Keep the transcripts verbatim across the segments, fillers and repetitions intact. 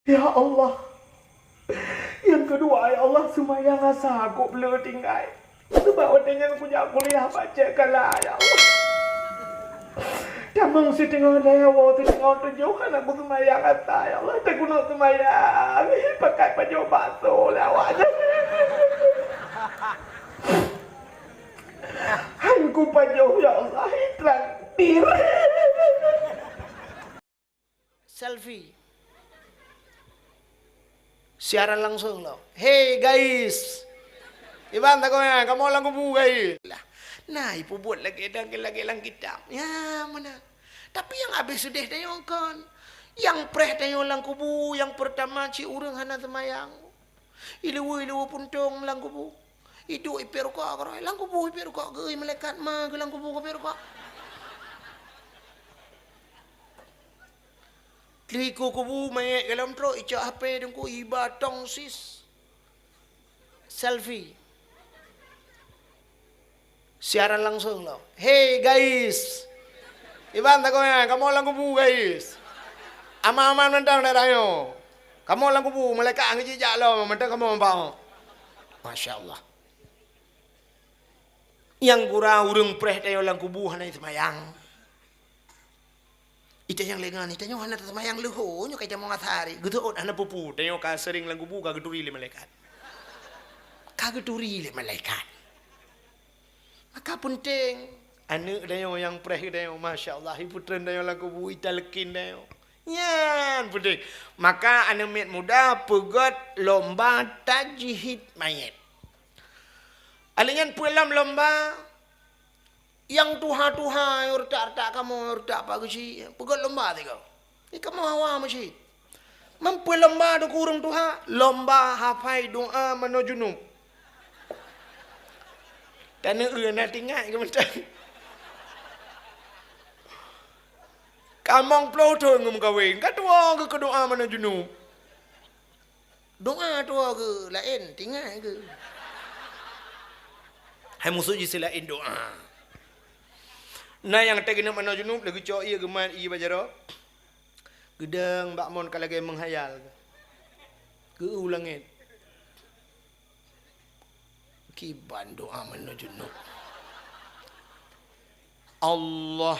Ya Allah, nyang keudua, ya Allah, seumayang asa kok le tinggai. Sabab watèe nyan kujak kuliah bak Cek Kala, ya Allah. Tamong siteungoh lhèe, woe siteungoh tujoh, hana kuseumayang asa, ya Allah. Teukeuneuk seumayang, pakat pajoh bakso lé awak nyan. Han kupajoh, ya Allah, traktir. Selfie. Siaran langsung lom. "Hey guys. Iban takoi, kamoe lam kubu guys." Lah, na ipeubuet lagèe dan lagèe lam kitab. Ya, meunan. Tapi nyang habéh seudeh tanyoe kon. Nyang preh tanyoe lam kubu, nyang peurtama cit ureueng hana seumayang. Ileue-ileue puntông lam kubu. Iduek ipèk rukok keudroe. Lam kubu ipèk rukok geu, malaikat ma geu lam kubu ka pèk rukok. Likôt kubu manyèt golom trok, icok H P teungku, iba tong sis. Selfie. Siaran langsung lom. "Hey guys. Iban takoi, kamoe lam kubu guys. Aman-aman mantong daerah nyoe. Kamoe lam kubu, malaikat han geujijak lom, mantong kamoe bak." Masya Allah. Nyang gura ureueng preh tanyoe lam kubu hana seumayang. Itanyong lé ngon, itanyong hana taseumayang leuho, nyoe ka itamong asa hari. Geuteuôt hana peue-peue, tanyoe ka seuring lam kubu ka geuturi lé malaikat. Ka geuturi lé malaikat. Maka peunteng, aneuk tanyoe nyang preh tanyoe, masya Allah, ipeutreun tanyoe lam kubu, italeukin tanyoe. Nyan peunteng. Maka aneuk miet muda peugöt lomba tajhid manyét. Alèh nyan peue lom lomba, Nyang tuha-tuha, nyang retak-retak kamoe, retak Pak Geuchik, peugöt lomba sigoe. Di kamoe hawa meusyit. Mampu lomba deungon ureueng tuha, lomba hafai doa manoe junub. Taneuk eu na tingat keu mantong. Kamong ploh thon ngon meukawen, ka tuwo geuh keu doa manoe junub. Doa tuwo geuh laén, tingat geuh. Hai musoh jih si laén doa. Na nyang teugineup manoe junub lé geucok ié geumat ié bak jaroe. Geudong bak mon ka lagèe meuhayal. Geu-eu langét. Kiban doa manoe junub. Allah.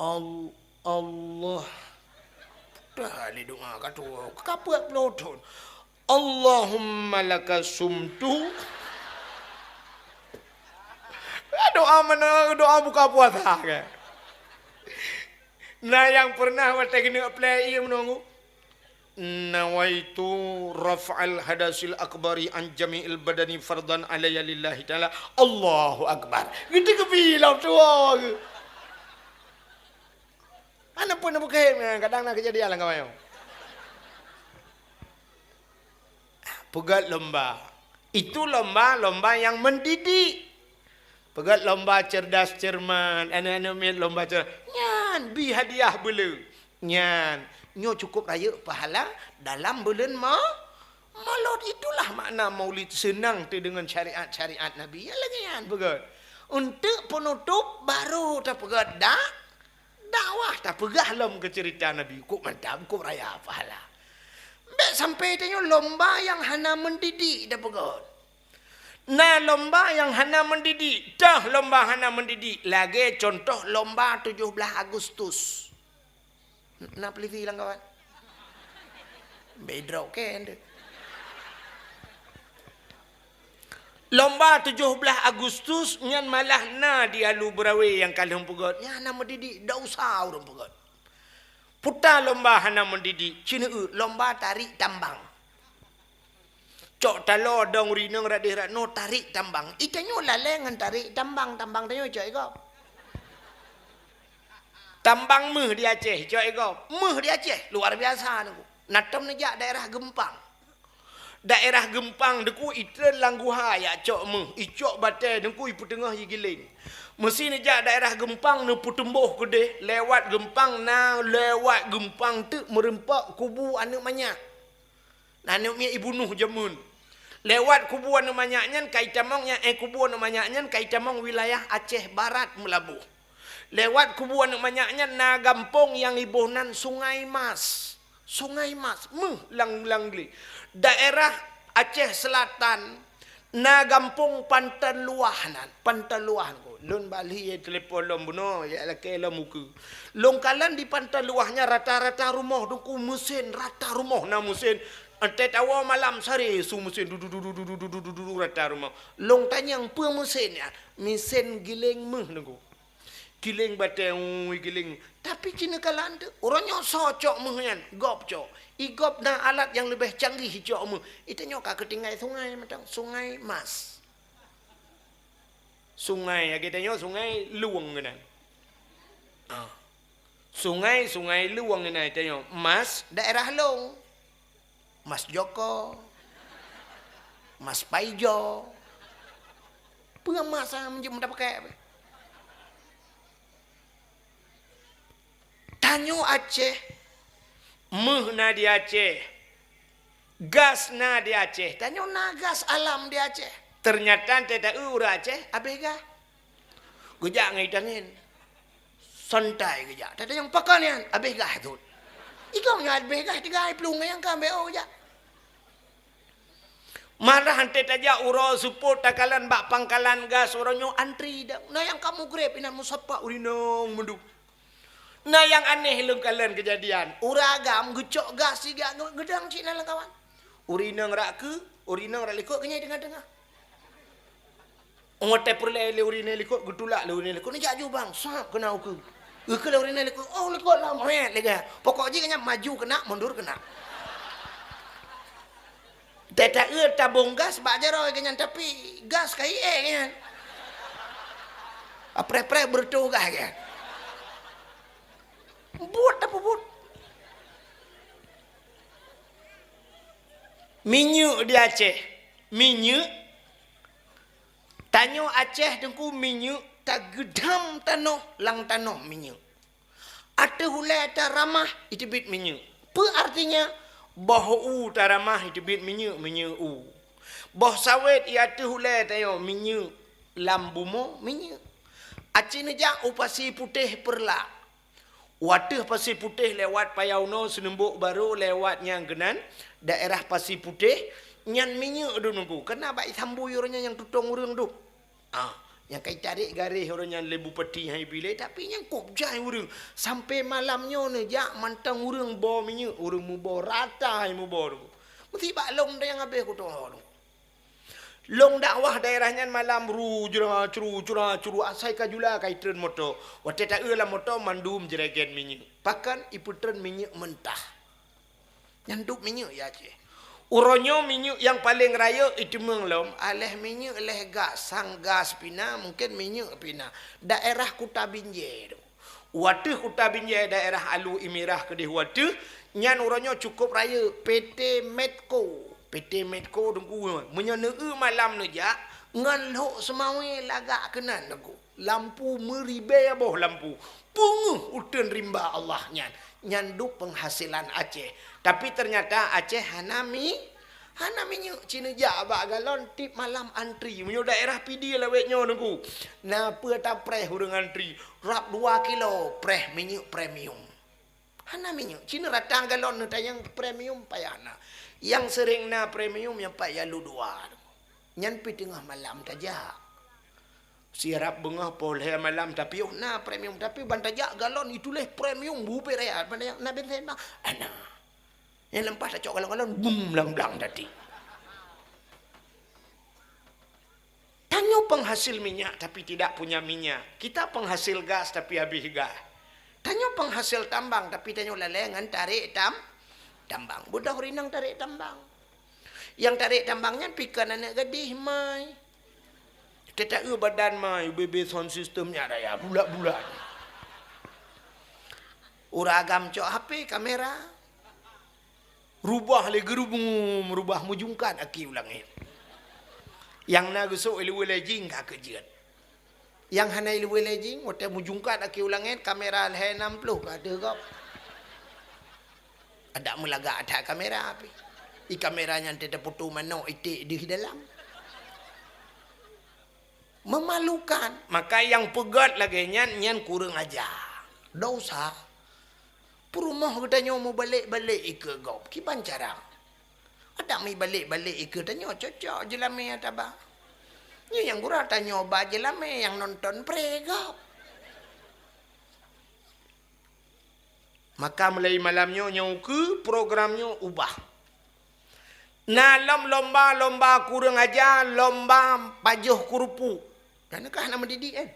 Al-, Allah. Dah lé doa ka tuwo, ka peuet ploh thon. Allahumma laka sumtu. Doa mana? Doa buka puasa kan? Na nyang pernah watèe keuneuk play ié meunoe. Nawaitu raf'al hadasil akbari an jami'il badani fardan alayya lillahi ta'ala. Allahu Akbar. Gitu keubilang tuwo. Mana pun bukan, kadang na kejadian lah kawan. Peugöt lomba. Itu lomba-lomba nyang mendidik. Peugöt lomba cerdas cermat, aneuk-aneuk miet lomba cer-, nyan bi hadiah beuleu. Nyan, nyoe cukup rayeuk pahala dalam buleuen ma-, Maulud. Itulah makna Maulid, seunang teudeungon syariat-syariat Nabi. Nyan lagèe nyan peugöt. Untuk penutup baru tapeugöt dak-, dakwah, tapeugah lom keu cerita Nabi. Kok mantap, kok raya pahala. Bèk sampai tanyoe lomba nyang hana mendidik tapeugöt. Na lomba nyang hana mendidik, toh lomba hana mendidik, lagèe contoh lomba tujoh blaih Agustus. Na pelisi lam kawan? Bedrok kan tu. Lomba tujoh blaih Agustus nyan malah na di Alue Beurawe nyang ka lheueh peugöt. Nyan hana mendidik, dak usah ureueng peugöt. Puta lomba hana mendidik, ceuneuk lomba tarik tambang. Cok taloe dong rinong radeh ratno tarik tambang. Itanyoe laleng ngon tarik tambang, tambang tanyoe cok i gob. Tambang meuh di Aceh, cok i gob. Meuh di Aceh, luar biasa nunggu. Na tom neujak daerah Geumpang. Daerah Geumpang deungon itreun lam guha jak cok meuh, icok batèe deungon ipeuteungoh igiléng. Meusi neujak daerah Geumpang neupeutumbôh keudeh, lewat Geumpang na, lewat Geumpang teuk meureumpok kubu aneuk manyak. Aneuk miet ibunoh jameun. Lewat kubu aneuk manyak nyan ka itamong nyang, eh, kubu aneuk manyak nyan ka itamong wilayah Aceh Barat Meulaboh. Lewat kubu aneuk manyak nyan na gampông nyang iboh nan Sungai Mas. Sungai Mas, méuh lam, lam glé. Daerah Aceh Selatan, na gampông Pantan Luah nan. Pantan Luah nyan. Lôn bak lheueh telepon lom bunoe, jak lakée lom ukeue. Lôn kalon di Pantan Luah nyan rata-rata rumoh Teungku meusén, rata rumoh na meusén. Entah tawoe malam saré su meusén, du, du, du, rata rumoh. Lôn tanyong peue meusén nyan, meusén giléng méuh Teungku. Giléng batée, ui, giléng. Tapi ci neukalon teuh, uroe nyoe soe cok méuh nyan, gob cok. I gob na alat nyang leubeh canggih cok méuh. Itanyoe ka keutinggai sungai mantong, Sungai Mas. Sungai, ya, geutanyoe Sungai Lueng keunan. Ah. Sungai, Sungai Lueng keunan itanyoe. Mas, daerah lôn. Mas Joko, Mas Paijo. Peue mas nyang meunjeuet meudapeukek? Tanyoe Aceh, méuh na di Aceh, gas na di Aceh. Tanyoe na gas alam di Aceh. Teunyata teuta ureuëng Aceh habéh gas. Geujak ngon itangen. Santai geujak. Teuta nyang pakon nyan, habéh gas thon. Igong nyoe habéh gas tiga hari plueng nyang ka ambek oh geujak. Malah han teuta jak uroe seupôt takalon bak pangkalan gas uroe nyoe antri dak. Na nyang ka mugreb inan meusapat urinong meudub. Na nyang aneh lôn kalon keujadian. Ureuëng agam geucok gas siga geudang cit na lam kawan. Urinong rak keu, urinong rak likot keunyai teungoh-teungoh. Watée peureulée lé urinong likot, geutulak lé urinong likot, neujak ju bang, sab keunan ukeue. Ukeue lé urinong likot, oh likot lam, hét lé gaya. Pokok jih keunan maju keunan, mundur keunan. Teuta eu tabong gas bak jaroe keunan, tapi gas ka ié keunan. Apreh-preh beureutoh gas keunan. Buet tapeubuet. Minyeuk di Aceh. Minyeuk. Tanyoe Aceh Teungku minyeuk tageudam tanoh lam tanoh minyeuk. Ateueh ulée taramah iteubiet minyeuk. Peue artinya? Boh u taramah iteubiet minyeuk, minyeuk u. Boh sawét i ateueh ulée tanyoe minyeuk, lam bumoe minyeuk. Aci neujak u Pasi Putéh Peureulak. Wateueh Pasi Putéh lewat Payaunoe Seuneumbok Barô lewat nyang keunan daerah Pasi Putéh nyan minyeuk dum Teungku. Keunan bak isambui uroe nyan nyang tutong ureuëng dum. Ah, nyang ka itarek garéh uroe nyan lé bupati hai bilée, tapi nyang kôb jai ureuëng. Sampoe malam nyoe neujak mantong ureuëng boh minyeuk, ureuëng muboh rata hai muboh Teungku. Meusti bak lôn nyang habéh kutoe Teungku. Lôn dakwah daerah nyan malam ru jura curu cura curu asai ka jula ka itreun moto. Watée taeu lam moto mandum jeuregan minyeuk. Pakon ipeutreun minyeuk meutah. Nyan dub minyeuk ya Aceh. Uroe nyoe minyeuk nyang paleng rayeuk iteumeung lom, aléh minyeuk léh gas, sang gas pina, mungken minyeuk pina. Daerah Kuta Binjai tu. Wateueh Kuta Binjai daerah Alu Imirah keudeh wateueh, nyan uroe nyoe cukôp rayeuk P T Medco. P T Medco Teungku, meunyoe neueu malam neujak, ngon lhok seumawé lagak keunan Teungku. Lampu meuribée boh lampu. Peungeuh uteuen rimba Allah nyan. Nyan dub peunghasilan Aceh. Tapi teunyata Aceh hana mi, hana minyeuk ci neujak bak galon tieb malam antri. Meunyoe daerah Pidie lawét nyoe Teungku, na peue tapreh ureuëng antri, rab dua kilo preh minyeuk premium. Hana minyeuk, ci neurata galon neutanyong premium payah na. Nyang seuréng na premium nyang payah lu dua. Nyan pi teungoh malam tajak. Sirab beungoh poh lhée malam tapi oh na premium, tapi ban tajak galon ituléh premium bubé raya ban tajak na bensin bang. Ana. Nyang leumpah tacok galon-galon bum blang-blang tadi. Tanyoe penghasil minyak tapi tidak punya minyak. Kita penghasil gas tapi habéh gas. Tanyoe penghasil tambang tapi tanyoe lalée ngon tarek tam tambang. Beudôh rinong tarek tambang. Nyang tarek tambang nyan pi kon aneuk gadih mai. Teuta eu badan mai, bebe sound system nyan raya bulat-bulat. Ureuëng agam cok H P kamera. Rubah lé geurubum, rubah meujungkat aki u langét. Nyang na geusok iluwée lé jing ka keujeuet. Nyang hana iluwée lé jing, watée meujungkat aki u langét, kamera lhée nam ploh ka deuh gob. Adak meulagak that kamera pih. I kamera nyan teuta foto manok iték deuh dalam. Memalukan. Maka nyang peugét lagée nyan, nyan kureueng aja. Dosa. Peurumoh geutanyoe mubalek-balek ikeue gob. Kiban cara? Adak mibalek-balek ikeue tanyoe cocok jeulamé taba. Nyoe nyang gura tanyoe ba jeulamé nyang nonton pré gob. Maka mulai malam nyoe, nyoe keu program nyoe ubah. Na lom lomba-lomba kureueng aja, lomba pajoh keurupuk. Nyan keuh hana meudidik, kan?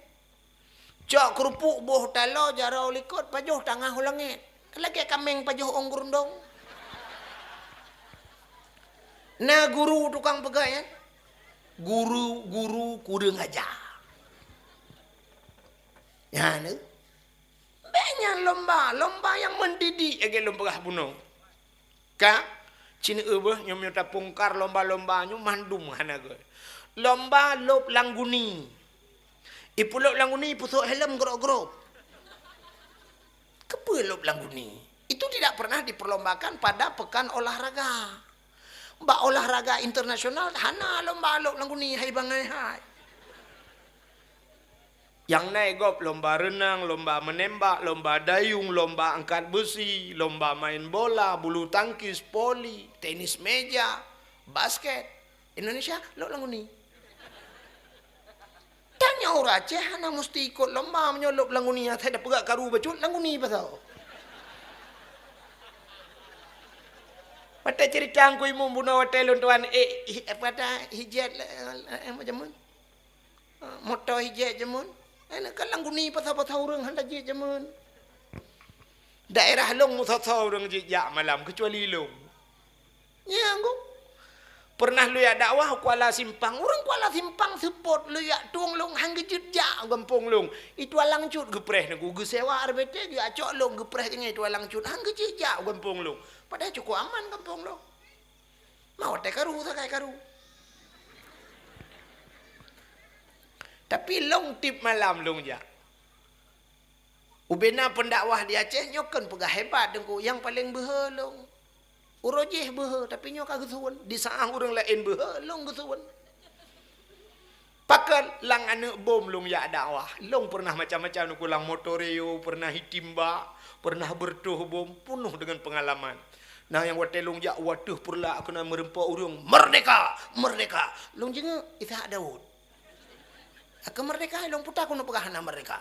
Cok keurupuk boh taloe jaroe likot pajoh tangah u langét. Lagée kaméng pajoh ôn geurundong. Na guru tukang peugah, ya. Guru, guru kureueng aja. Nyan. Bék nyan lomba, lomba nyang mendidik lagée lôn peugah bunoe. Ka, cin eu beuh nyoe meunyoe tapungkar lomba-lomba nyoe mandum hana gét. Lomba lôb lam guni. Ipeulôb lam guni, ipeusuek helm grok-grok. Keupeue lôb lam guni? Itu tidak pernah diperlombakan pada pekan olahraga. Bak olahraga internasional hana lomba lôb lam guni hai bangai hai. Nyang na gob lomba reunang, lomba meunembak, lomba dayung, lomba angkat beusi, lomba main bola, bulu tangkis, voli, tenis meja, basket. Indonesia lôb lam guni. Tanyoe ureuëng Aceh hana musti ikot lomba meunyoe lôb lam guni, asai tapeugah karu bacut lam guni pasal. Watée cerita Teungku Imum bunoe watée lôn tuan, eh, hi-, apa ta, hijet, eh, eh, macam mana? Moto ijak jameun. Hana kan lam guni pasal-pasal ureuëng hana jeuet jameun. Daerah lôn meusoe-soe ureuëng jijak malam, keucuali lôn. Nyan ku. Pernah lôn jak dakwah Kuala Simpang. Ureuëng Kuala Simpang seupôt lôn jak tueng lôn han geujeuet jak gampông lôn. Itu alang cut geupreh nangku geusewa R B T geujak cok lôn geupreh nyan itu alang cut han geujeuet jak gampông lôn. Padahai cukup aman gampông lôn. Ma watée karu sagai karu. Tapi lôn tiep malam lôn jak. Ubena pendakwah di Aceh nyoe kon peugah hebat Teungku, nyang paleng beuhe lôn. Uroe jih beuhe, tapi nyoe ka geusuwen. Di saat ureuëng laén beuhe, lôn geusuwen. Pakon lam aneuëk bom lôn jak dakwah. Lôn pernah macam-macam nangku lam motor Rio, pernah itimba, pernah beureutoh bom, peunoh deungon peungalaman. Na nyang watée lôn jak u ateueh peureulak keunan meureumpok ureuëng, "Merdeka! Merdeka!" Lôn jingeuk, Ishak Daud. Ka merdeka, lôn puta keuneuk peugah hana merdeka.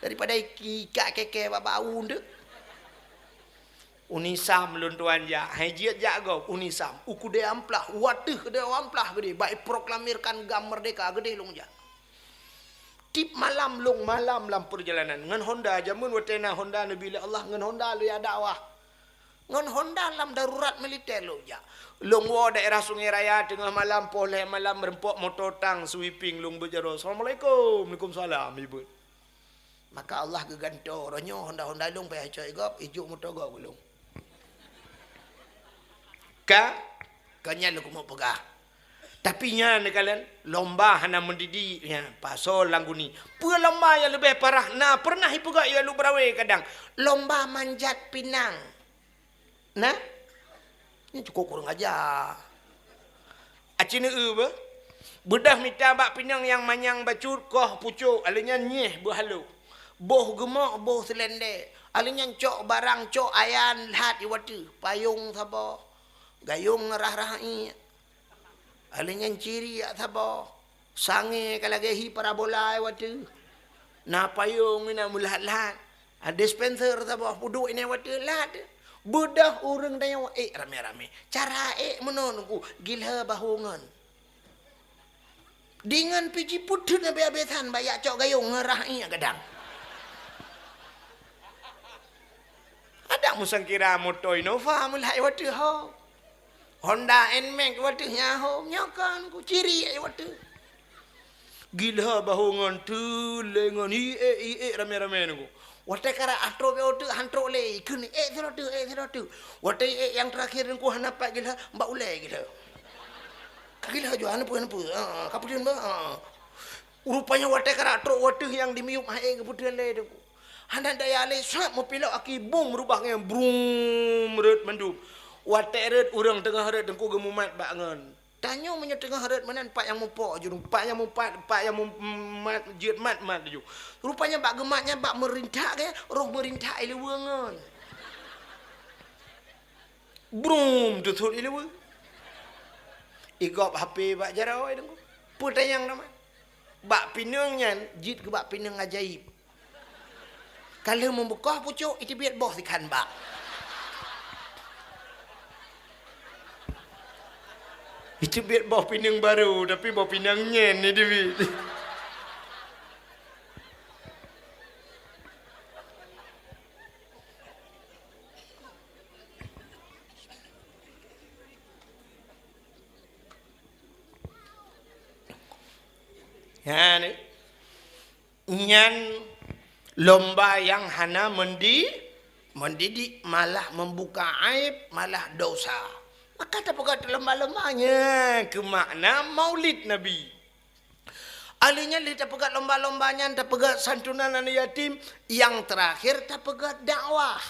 Daripada iki-, ikak keke bak bau ndeuek. Unisam lôn tuan jak, hai jeuet jak gob, Unisam. U keudée amplah, u ateueh keudée amplah geudeh, bak iproklamirkan GAM merdeka geudeh lôn jak. Tiep malam lôn malam lam peurjalanan. Ngon Honda, jameun watée na Honda neubi lé Allah, ngon Honda lôn jak dakwah. Ngon Honda lam darurat militer lôn jak. Lôn woe daerah Sungai Raya teungoh malam, poh lhée malam, meureumpok moto tang, sweeping, lôn beuet jaroe, "Assalamualaikum." "Waalaikumsalam," ibeut. Maka Allah geugantoe, roh nyoe Honda-Honda lôn payah icok gob, ijok moto gob keu lôn. Ka, ka nyan lôn keumeung peugah. Tapi nyan neukalon, lomba hana meudidik nyan, pasol lam guni. Peue lomba nyang leubeh parah, na pernah ipeugah i Alue Beurawe kadang, lomba manjat pinang. Nah, nyan cukôp kureueng aja. Aci neu-eu beuh. Beudôh mita bak pinang nyang manyang bacut koh pucôk, alheuh nyan nyieh beuhaloh. Boh geumok, boh seulendek. Alheuh nyan cok barang, cok ayan lhat i wateuh. Payong saboh. Gayong rah-rah iék. Alheuh nyan ciriak saboh. Sangé ka lagée hi parabola i wateuh. Na payong inan meulhat-lhat. Ha, dispenser saboh peuduek inan wateuh lhat. Beudôh ureuëng tanyoe ék ramé-ramé. Cara ék meunoe nangku, gilhée bahongon. Deungon pih jipeuteuet habéh-habésan bak jak cok gayong ngon rah iék gadang. Adak meusangkira moto Innova meulhat i wateuh ho. Honda Nmax wateuh nyan ho, nyoe kan ku ciri wateuh. Gilha bahongon teuh lé ngon iék-iék ramé-ramé nangku. Watée karap trok bak wateuh han trok lé, ikheun ék sidroe teuk, ék sidroe teuk. Watée ék nyang teurakhir nangku hana pat gilha, bak ulée gilha. Ka gilha jua, hana peue, hana peue. Ha, ka peudeueng bah. Ha. Rupanya watée karap trok wateuh nyang dimiyueb hai ék geupeuteun lé teungku. Hana daya lé, sat meupilok aki bum meurubah ngon brum rot mandum. Watée rot ureuëng teungoh rot teungku geumumat bak ngon. Tanyoe meunyoe teungoh rhot meunan, pat nyang mupok jurông, pat nyang mupat, pat nyang mu-, mat, jeuet mat, mat laju. Rupanya bak geumat nyan, bak meurintak gaya, roh meurintak ileue ngon. Brum, teusot ileue. Igop H P bak jaroe, Teungku. Peutanyong nama? Bak pineung nyan jeuet keu bak pineung ajaéb. Ka lheueh meubukoh pucôk, iteubiet boh sikhan bak. Iteubiet boh pineung barô, tapi boh pineung nyan iteubiet. Nyan, nyan lomba nyang hana mendi-, mendidik, malah membuka aib, malah dosa. Maka tapeugah lomba-lomba nyan keu makna Maulid Nabi. Ahli nyan lé tapeugah lomba-lomba nyan, tapeugah santunan aneuk yatim, nyang terakhir tapeugah dakwah.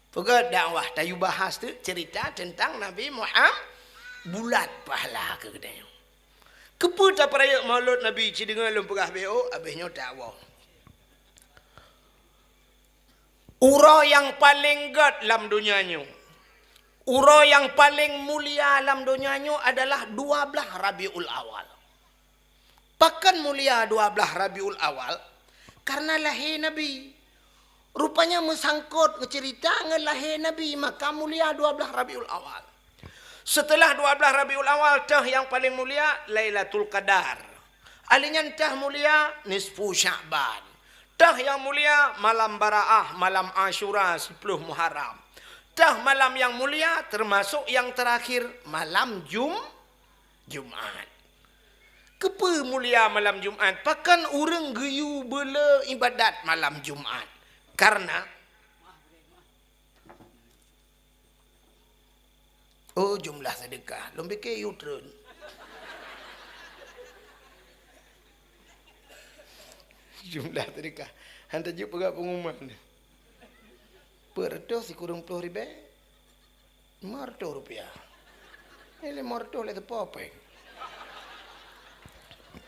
Peugah dakwah, tayue bahas teuk cerita teuntang Nabi Muham-, bulat pahala keu geutanyoe. Keupeue tapeurayeuk Maulud Nabi? Ci deungoe lôn peugah B O, abéh nyoe tawoe. Uroe nyang paleng gét lam donya nyoe, uroe nyang paleng mulia lam donya nyoe adalah dua blaih Rabiul Awal. Pakon mulia dua blaih Rabiul Awal? Karena lahé Nabi. Rupanya meusangkot ngon cerita ngon lahé Nabi, maka mulia dua blaih Rabiul Awal. Seuteulah dua blaih Rabiul Awal, teuh nyang paleng mulia Lailatul Qadar. Ahli nyan teuh mulia nisfu Sya'ban. Teuh nyang mulia malam Baraah, malam Asyura, siploh Muharram. Teuh malam nyang mulia, teumasok nyang teurakhir, malam Jum-, Jumat. Keupeue mulia malam Jumat? Pakon ureuëng geuyue beule iébadat malam Jumat? Karena, oh, jumlah seudeukah. Lôn pike yue treun. Jumlah seudeukah. Han tajeuet peugah pengumuman. Peuet reutôh sikureueng ploh ribée. Lima reutôh rupiah. Eh, lima reutôh lé teupo péng.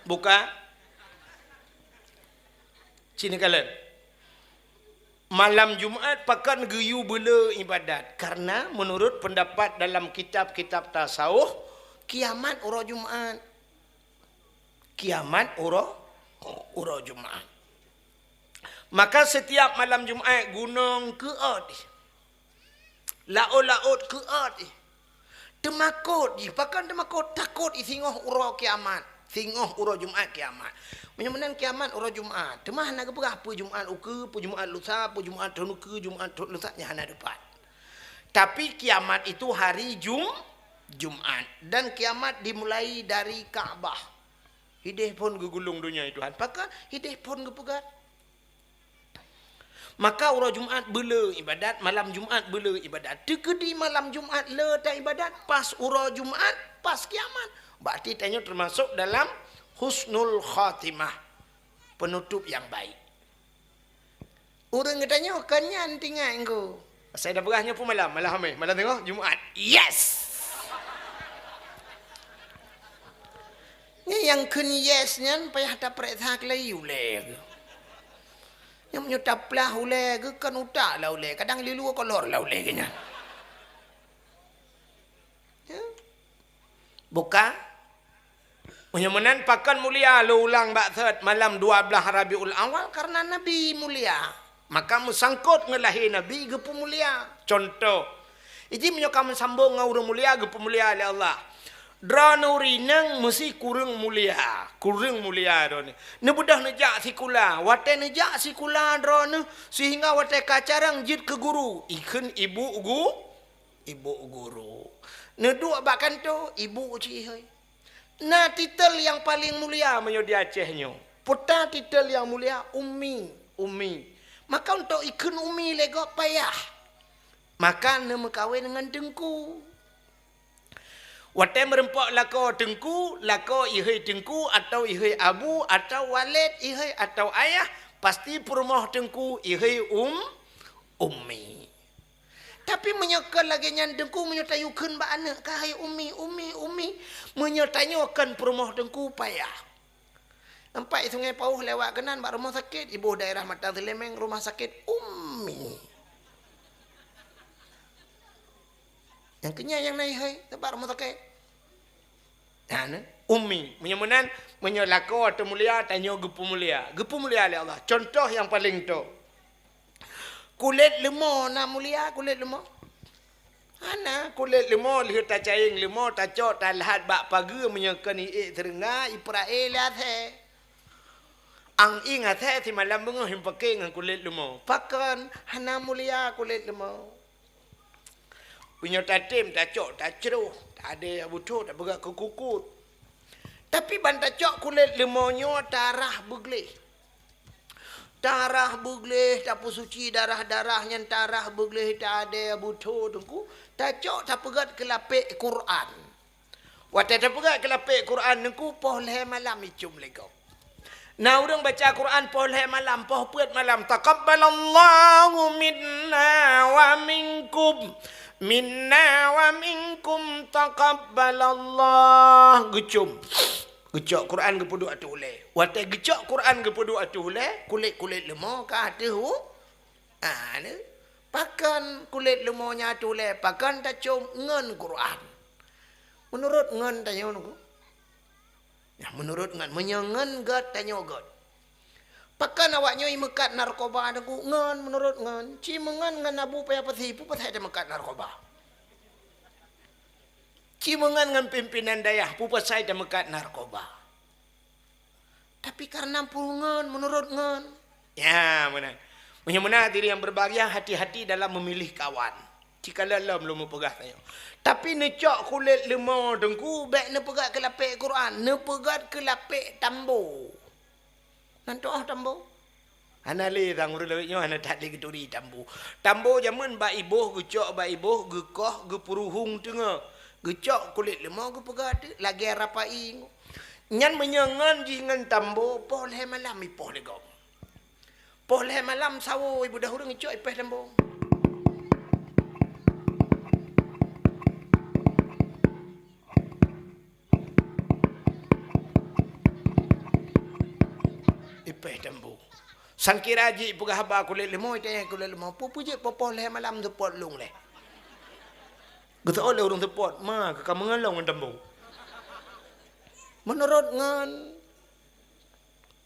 Buka. Sini kalian. Malam Jumat pakon geuyue beule iébadat. Karena menurut pendapat dalam kitab-kitab tasawuf, kiamat uroe Jumat. Kiamat uroe, uroe Jumat. Maka setiap malam Jumat gunong keuôt. Laôt-laôt keuôt jih. Teumakot jih. Pakon teumakot? Takot jih singoh uroe kiamat. Singoh uroe Jumat kiamat. Meunyoe meunan kiamat uroe Jumat. Teuma hana geupeugah peue Jumat ukeue, peue Jumat lusa, peue Jumat thon ukeue, Jumat thon lusa, nyan hana teupat. Tapi kiamat itu hari Jum-, Jumat. Dan kiamat dimulai dari Ka'bah. Hideh phon geugulong donya Tuhan. Pakon? Hideh phon geupeugah. Maka uroe Jumat beule iébadat, malam Jumat beule iébadat. Teukeudi malam Jumat le ta iébadat, pas uroe Jumat, pas kiamat. Berarti tanyoe teumasok dalam husnul khatimah, penutup yang baik. Ureuëng geutanyoe kon nyan tinggai engko. Saya dah peugah nyoe pun malam, malam hamai, malam tengok Jumat. Yes! Ni nyang kheun yes nyan payah tapeuriksa keulayi ulée geuh. Nyang meunyoe taplah ulée geuh kan utak lah ulée, kadang lilue kolor lah ulée geuh nyan. Ya. Buka. Meunyoe meunan pakon mulia lôn ulang bak thot malam dua blaih Rabiul Awal karena Nabi mulia. Maka meusangkot ngon lahé Nabi geupeumulia. Contoh, iji meunyoe ka meusambong ngon ureuëng mulia geupeumulia lé Allah. Droeneuh ureuëng inong meusi kureueng mulia, kureueng mulia droeneuh. Neubeudôh neujak sikula, watée neujak sikula droeneuh sehingga watée ka carông jeuet keu guru, ikheun ibu gu-, ibu guru. Neuduek bak kantô, ibu cit ihôi. Na titel nyang paleng mulia meunyoe di Aceh nyoe. Peue ta titel nyang mulia? Ummi, ummi. Maka untuk ikheun ummi lé gob payah. Maka neumeukawen ngon teungku. Watée meurumpok lakoe teungku, lakoe ihôi teungku atau ihôi abu atau waled ihôi atau ayah, pasti peurumoh teungku ihôi um, ummi. Tapi meunyoe kon lagée nyan Teungku, meunyoe tayue kheun bak aneuëk, "Kah hai Umi, Umi, Umi." Meunyoe tanyoe kon peurumoh Teungku, payah. Nampak Sungai Pauh lewat keunan bak rumoh sakét, iboh daerah Mata Seulimeng, rumoh sakét Umi. Nyang keunyan nyang na hai, teumpat rumoh sakét. Nah, nah. Umi. Meunyoe meunan, meunyoe lakoe teu mulia, tanyoe geupeumulia. Geupeumulia lé Allah. Contoh nyang paleng toe. Kulét leumo na mulia, kulét leumo? Hana, kulét leumo lheueh tacayeng leumo, tacok, talhat bak pageue, meunyoe kon iék seureungga, ipeurae lé asée. Ang ieng asée simalam beungoh ipaké ngon kulét leumo. Pakon hana mulia kulét leumo? Meunyoe tatem, tacok, tacroh, tadée butho, tapeugah keu kukut. Tapi ban tacok kulét leumo nyoe tarah beugleh. Tarah beugleh, tapeusuci darah-darah nyan tarah beugleh, tadée butho Teungku, tacok, tapeugét keu lapék Quran. Watée tapeugét keu lapék Quran Teungku, poh lhée malam icum lé gob. Na ureuëng baca Quran poh lhée malam, poh peuet malam, "Taqabbalallahu minna wa minkum, minna wa minkum taqabbalallah." Geucum. Geucok Quran geupeuduek ateueh ulée. Watée geucok Quran geupeuduek ateueh ulée, kulét-kulét leumo ka ateueh u-, ah, ni. Pakon kulét leumo nyan ateueh ulée, pakon tacom ngon Quran? Meunurot ngon tanyoe Teungku? Nah, meunurot ngon, meunyoe ngon gét, tanyoe gét. Pakon awak nyoe imeukat narkoba Teungku? Ngon, meunurot ngon. Ci meungon ngon Abu Paya Pasi, peue pasai tameukat narkoba? Ci meungon ngon pimpinan dayah, peue pasai tameukat narkoba? Tapi kareuna peue ngon, meunurot ngon. Ya, meunan. Meunyoe meunan, hadirin yang berbahagia, hati-hati dalam memilih kawan. Ci kalon lom lôn meupeugah tanyoe. Tapi neucok kulét leumo Teungku, bék neupeugét keu lapék Quran, neupeugét keu lapék tambo. Nan teuoh tambo? Hana lé sang ureuëng lawét nyoe hana that lé geuturi tambo. Tambo jameun bak iboh, geucok bak iboh, geukoh, geupeuruhueng teungoh. Geucok kulét leumo geupeugét teuk lagée rapai. Nyan meunyoe ngon jih ngon tambo, poh lhée malam ipoh lé gob. Poh lhée malam sawoe ibeudôh ureuëng icok ipéh tambo. Ipéh tambo. Sangkira jih peugah haba kulét leumo, itanyong kulét leumo, "Peue-peue jeuet poh-poh lhée malam seupôt lôn lé?" Geuseuôt lé ureuëng seupôt, "Ma, ka meungon lôn ngon tambo." Meunurot ngon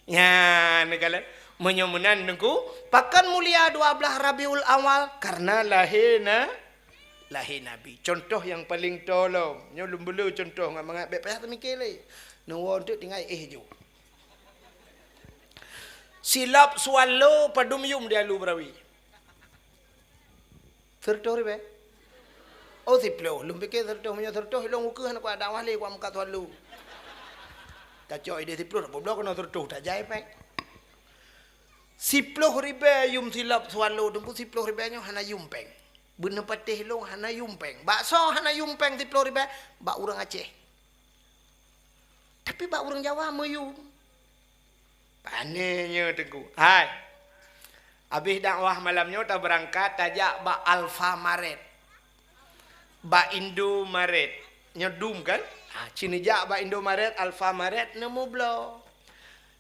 Nyan, neukalon. Meunyoe meunan Teungku, pakon mulia dua blaih Rabiul Awal? Kareuna lahé na-, lahé Nabi. Contoh nyang paleng toe lom. Nyoe lôn beuleue contoh ngon mangat bék payah teumiké lé. Neuwoe teuk tinggai éh ju. Silop swallow padum yum di Alu Beurawi? Sireutôh ribée? Oh, siploh. Lôn piké sireutôh, meunyoe sireutôh ilôn ukeue hana kuat dakwah lé, kuat meukat swallow. Tacok idéh siploh, tapeublok keunoe sireutôh, tajai péng. Siploh ribée yum silop swallow, Teungku, siploh ribée nyoe hana yum péng. Beuneupatéh ilôn hana yum péng. Baksoe hana yum péng siploh ribée, bak ureuëng Aceh. Tapi bak ureuëng Jawa meuyum. Pane nyoe Teungku. Hai. Habéh dakwah malam nyoe tabeurangkat tajak bak Alfamaret. Bak Indomaret. Nyoe dum kan? Ha, ci neujak bak Indomaret, Alfamaret, neumubloe.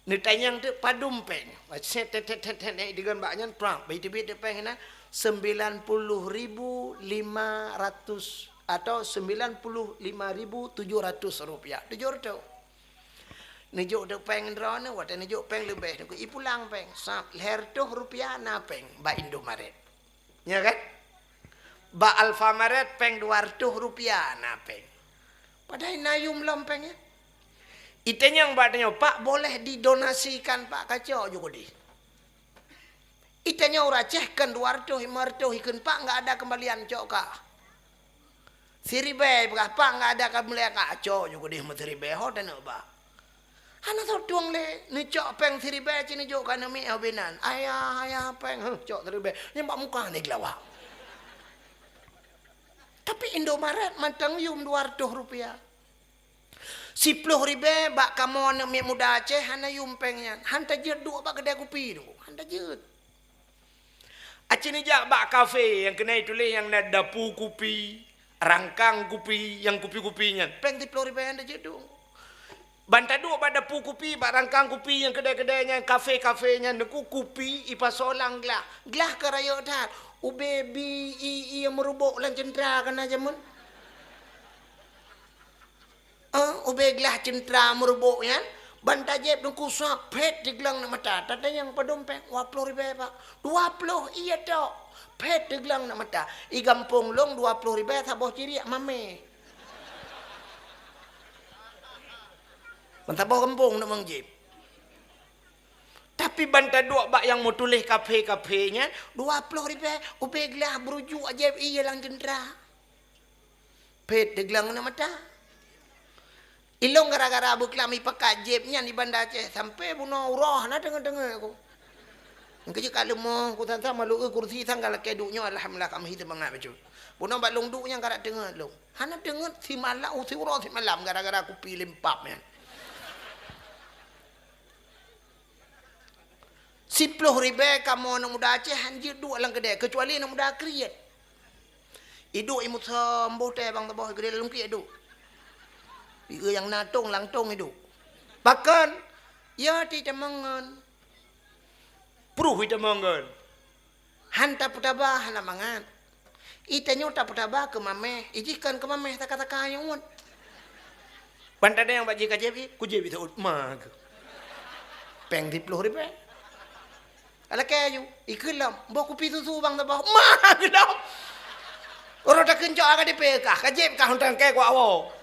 Neutanyong teuk padum péng. Set, tet, tet, tet, tet, tet, digon bak nyan, prang. Bai teubiet teuk péng na, sembilan puluh ribu lima ratus atau sembilan puluh lima ribu tujuh ratus rupiah. Tujuh ratus. Neujok teuk péng droeneuh, watée neujok péng leubeh, neuku ipulang péng. Sab lhée reutôh rupiah na péng bak Indomaret. Nya kan? Bak Alfamaret péng dua reutôh rupiah na péng. Padahai na yum lom péng nyan. Itanyong bak tanyoe, "Pak, boleh didonasikan, Pak?" Kacok ju keudeh. Itanyong ureuëng Aceh, "Kheun dua reutôh, lima reutôh ikheun, Pak, enggak ada kembalian, cok kah." Siribée peugah, "Pak, enggak ada kembalian, kacok ju keudeh meusiribée, ho taneuk bak." Hana sot tueng lé, neucok péng siribée ci neujok keu aneuk miet ho binan. "Ayah, ayah, péng." "Huh, cok siribée." Nyan bak muka ni geulawa. Tapi Indomaret mantong yum dua reutôh rupiah. Siploh ribée bak kamoe aneuk miet muda Aceh hana yum péng nyan. Han tajeuet duek bak keudai kupi tu. Han tajeuet. Aci neujak bak kafe nyang keuneuk tuléh nyang na dapu kupi, rangkang kupi, nyang kupi-kupi nyan. Péng siplôh ribèe han teucék duek. Ban taduek bak dapu kupi, bak rangkang kupi nyang keudè-keudè nyan, kafe-kafe nyan, Teungku, kupi ipasoe lam glah. Glah ka rayeuk that. Ubé bi, i, i meuruboh lam ceuntra ka na jameun. Eh, ubé glah ceuntra meuruboh nyan, ban tajieb Teungku, sap, phét diglang lam mata. Tatanyong padum péng, dua ploh ribèe, Pak. Dua ploh, iya tok. Phét diglang lam mata. I gampông lôn dua ploh ribèe saboh ciriek mamèh. Ban saboh gampông neuk mang jieb. Tapi ban taduek bak nyang meutuléh kafe-kafe nyan, dua ploh ribèe, ubé glah beurujuk ajaéb ié lam ceuntra. Phét diglang lam mata. Ilôn gara-gara beuklam ipakat jieb nyan di Banda Aceh, sampoe bunoe uroe hana deungoe-deungoe ku. Nyang keujeuet ka leumoh, ku sang-sang malu, eh, kursi sang ka lakèe duek nyoe, alhamdulillah, ka meuhi seumangat bacut. Bunoe bak lôn duek nyan ka rab teungeut lôn. Hana teungeut simalam, siuroe simalam gara-gara kupi limpab nyan. Siploh ribèe kamoe aneuk muda Aceh han jeuet duek lam keudè, keucuali aneuk muda kriet. Iduek imusom boh teh bang saboh, geudeh lam lungkiek iduek. Ieu nyang na tong lam tong iduek. Pakon? Ya, ti tamong ngon. Pruh itamong ngon. Han tapeutaba hana mangat. Itanyoe tapeutaba keu mamèh, ijih kon keu mamèh taka-taka nyang uet. Ban tadeng bak jih ka jieb, kujieb seuôt ma keuh. Péng siploh ribèe. Alakèe aju, ikheun lom, boh kupi susu bang saboh, ma keuh lom. Uroe takeuncok ka dipéh kah, ka jieb kah, untang kèe kuak woe.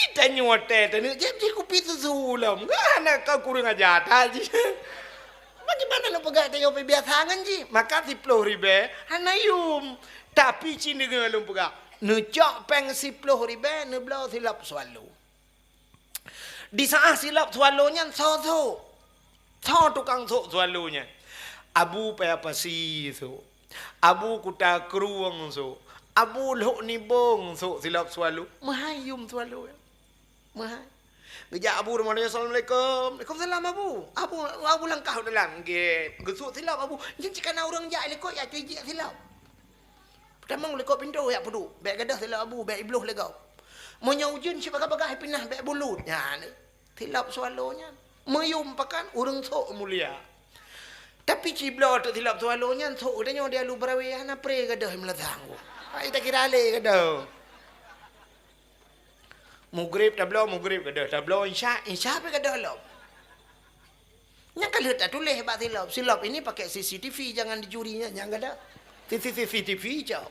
Itanyoe watèe taneuk jieb jih kupi susu lom. Hana ka kureueng aja that jih. Bagaimana lôn peugah tanyoe pih biasa ngon jih? Maka siploh ribèe hana yum. Tapi ci deungoe lôn peugah. Neucok péng siploh ribèe, neubloe silop Swallow. Di saat silop Swallow nyan soe-soe. Soe tukang sôk Swallow nyan? Abu Paya Pasi sôk, Abu Kuta Krueng sôk, Abu Lhok Nibong sôk silop Swallow. Meuhai yum Swallow nyan. Meuhai. Geujak Abu rumoh nyoe, "Assalamualaikum." "Waalaikumsalam, Abu." Abu, Abu langkah u dalam. Nggét. Geusôk silop Abu. Nyan cit ka na ureueng jak likot jak teujiek silop. Peutamong likot pintoe jak peuduek. Bèk gadôh silop Abu, bèk ibloh lé gob. Meunyoe ujeuen cit bagah-bagah ipinah bèk bulut. Nyan. Silop Swallow nyan. Meuyum pakon ureueng sôk mulia. Tapi cibloe teuk silop Swallow nyan sôk geutanyoe di Alu Barawe hana pré gadôh meulathang. Hai takira lé gadôh. Mugrib tabloe, mugrib gadôh. Tabloe insya, insya pih gadôh lom. Nyang ka lheueh tatuléh bak silop. Silop ini pakai C C T V, jangan dicuri, nyan, nyang gadôh. C C T V cok.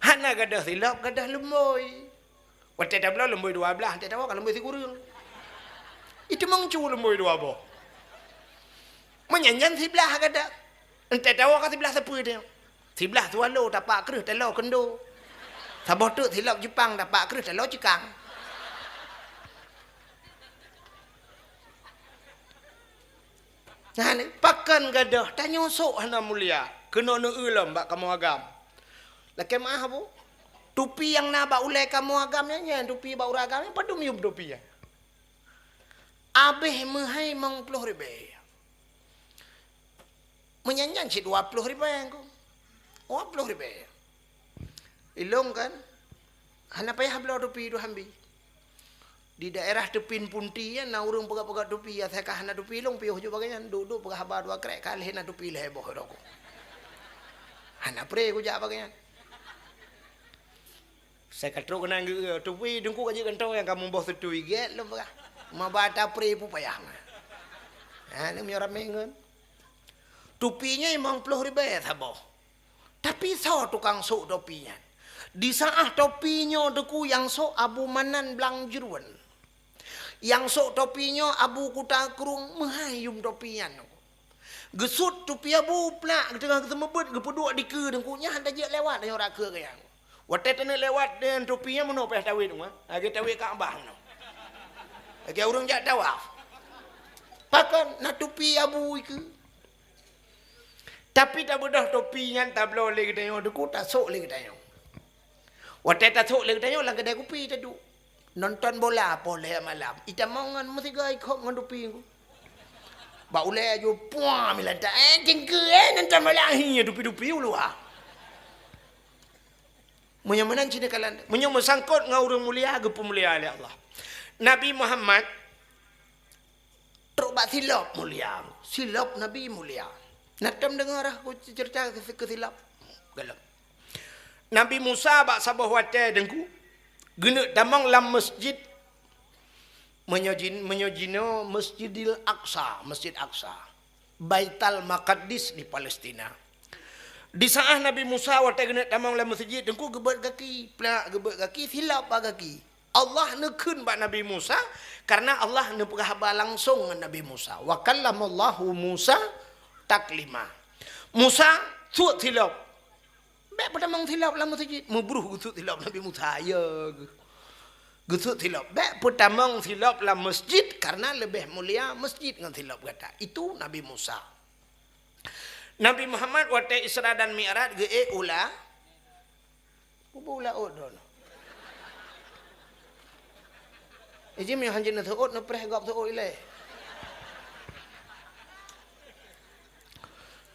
Hana gadôh silop, gadôh lumbôi. Watèe tabloe lumbôi dua blah, watèe tawoe ka lumbôi sikureueng. Itu meuncue lumbôi dua boh. Meunyan nyan siblah gadôh. Watèe tawoe ka siblah sapeue teuh. Siblah Swallow tapak kreueh taloe keundo. Saboh teuk silop Jepang tapak kreueh taloe ceukang. Nyan, pakon gadôh, tanyoe sôk hana mulia. Keunoe neueu lom bak kamoe agam. Lakèe meu'ah, Bu. Tupi nyang na bak ulèe kamoe agam nyan, nyan tupi bak ureueng agam nyan, padum yum tupi nyan. Abéh meuhai limong ploh ribèe. Meunyan nyan cit dua ploh ribèe, Teungku. Dua ploh ribèe. Ilôn kan, hana payah bloe tupi dua hambi. Di daerah Teupin Punti nyan na ureueng peugöt-peugöt tupi, asai ka hana tupi ilôn piôh ju bagai nyan, duek-duek peugah haba dua krek, ka lheueh na tupi lhèe boh rot ku. Hana pré kujak bagai nyan. Asai ka trok keunan geu-, tupi Teungku ka jeuet kantô nyang ka muboh seutui gèt lôn peugah. Maba tapré pupayah. Ha, ni meunyoe ramé ngon. Tupi nyan limong ploh ribèe saboh. Tapi soe tukang sôk topi nyan? Di saat topi nyoe Teungku nyang sôk Abu Manan Blang Jeuruen. Nyang sôk topi nyoe Abu Kuta Krueng, meuhai yum topi nyan. Geusut tupi Abu plak, geuteungoh geuseumeubeuet, geupeuduek dikeue Teungku, nyan han tajeuet lewat nyoe rot keue geuh nyan. Watèe taneuk lewat deungon tupi nyan meunoe payah tawét nyoe, lagèe tawét Ka'bah meunoe. Lagèe ureueng jak tawaf. Pakon na tupi Abu ikeue. Tapi tabeudôh topi nyan tabloe lé geutanyoe Teungku, tasôk lé geutanyoe. Watèe tasôk lé geutanyoe lam keudè kupi taduek. Nonton bola poh lhèe malam. Itamong ngon meusigoe ikhop ngon tupi Teungku. Bak ulée aju puang milantak, eh, cingkeu, eh, nan tam balahi dupi-dupi uluwa. Meunyoe meunan cina kalan, meunyoe meusangkot ngon ureuëng mulia, geupeumulia lé Allah. Nabi Muhammad trok bak silop mulia. Silop Nabi mulia. Na tom deungoe rah ku cerita keu, keu silop. Galak. Nabi Musa bak saboh watée Teungku, geuneuk tamong lam masjid, meunyoe jin-, meunyoe jinoe Masjidil Aqsa, Masjid Aqsa, Baital Maqdis di Palestina. Di saat Nabi Musa watée geuneuk tamong lam masjid, Teungku geubeuet gaki, plak geubeuet gaki, silop bak gaki. Allah neukheun bak Nabi Musa, karena Allah neupeugah haba langsong ngon Nabi Musa. Wa kallamallahu Musa taklima. Musa, sut silop. Bék peutamong silop lam masjid. Meubruh geusut silop Nabi Musa, ya geuh. Geusut silop. Bék peutamong silop lam masjid, karena leubeh mulia masjid ngon silop gata. Itu Nabi Musa. Nabi Muhammad watée Isra dan Mi'raj geuék u la-, Kubu laôt droeneuh. Iji meuhanjeuet neuseuôt, neupreh gob seuôt ilée.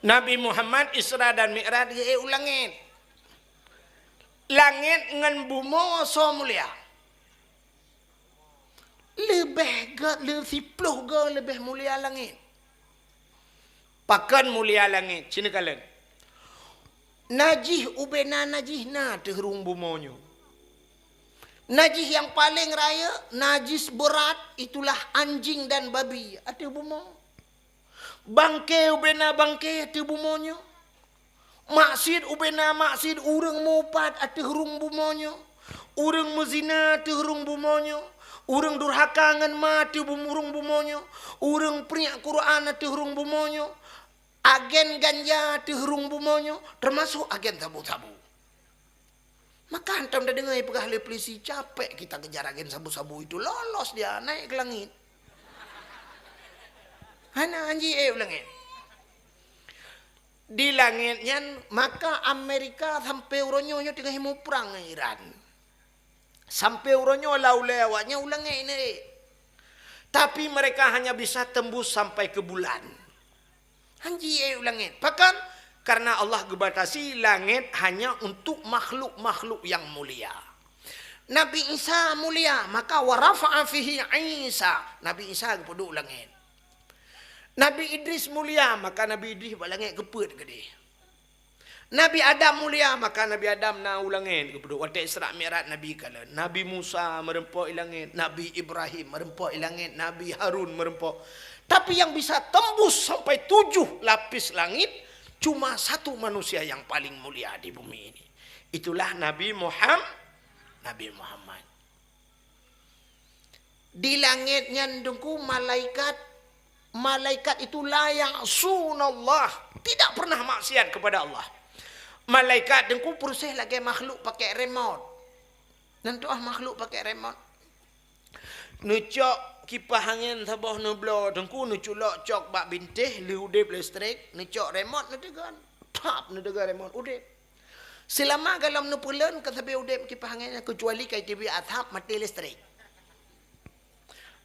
Nabi Muhammad Isra dan Mi'raj geuék u langét. Langét ngon bumoe soe mulia? Leubeh gét, le-, siploh goe leubeh mulia langét. Pakon mulia langét? Cina kalon. Najih ubena najih na ateueh rhueng bumoe nyoe. Najih nyang paleng rayeuk, najis beurat, itulah anjing dan babi ateueh bumoe. Bangke ubena bangke ateueh bumoe nyoe. Maksiet ubena maksiet, ureuëng meuupat ateueh rhueng bumoe nyoe. Ureuëng meuzina ateueh rhueng bumoe nyoe. Ureuëng durhaka ngon ma ateueh bum-, rhueng bumoe nyoe. Ureuëng priek Quran ateueh rhueng bumoe nyoe. Agen ganja ateueh rhueng bumoe nyoe, teumasok agen sabu-sabu. Maka hantom tadeungoe peugah lé peulisi, "Capek kita kejar agen sabu-sabu itu, lolos dia naik ke langit." Hana anji ék u langét. Di langét nyan, maka Amerika sampai uroe nyoe, nyoe teungoh muprang ngon Iran. Sampai uroe nyoe lam ulée awaknyan u langét nyan ék. Tapi mereka hanya bisa tembus sampai ke bulan. Hanji ék u langét. Pakon? Karena Allah geubatasi langét hanya untuk makhluk-makhluk yang mulia. Nabi Isa mulia, maka wa rafa'a fihi Isa. Nabi Isa geupeuduek u langét. Nabi Idris mulia, maka Nabi Idris bak langét geupeuet keudeh. Nabi Adam mulia, maka Nabi Adam na u langét geupeuduek. Watée Isra Mi'raj Nabi kalon. Nabi Musa meureumpok i langét, Nabi Ibrahim meureumpok i langét, Nabi Harun meureumpok. Tapi yang bisa tembus sampai tujuh lapis langit, cuma satu manusia yang paling mulia di bumi ini. Itulah Nabi Muham-, Nabi Muhammad. Di langét nyan Teungku malaikat, malaikat itu la ya'sunallah, tidak pernah maksiat kepada Allah. Malaikat Teungku peuruséh lagée makhluk pakai remote. Nan tuah makhluk pakai remote. Neucok kipah angén saboh neubloe Teungku, neuculok cok bak bintéh, lheueh udeb listrik, neucok remote neuteugon. Tap, neuteugon remote, udeb. Seulama golom neupeulon ka sabe udeb kipah angén nyan, keucuali ka iteubiet asap maté listrik.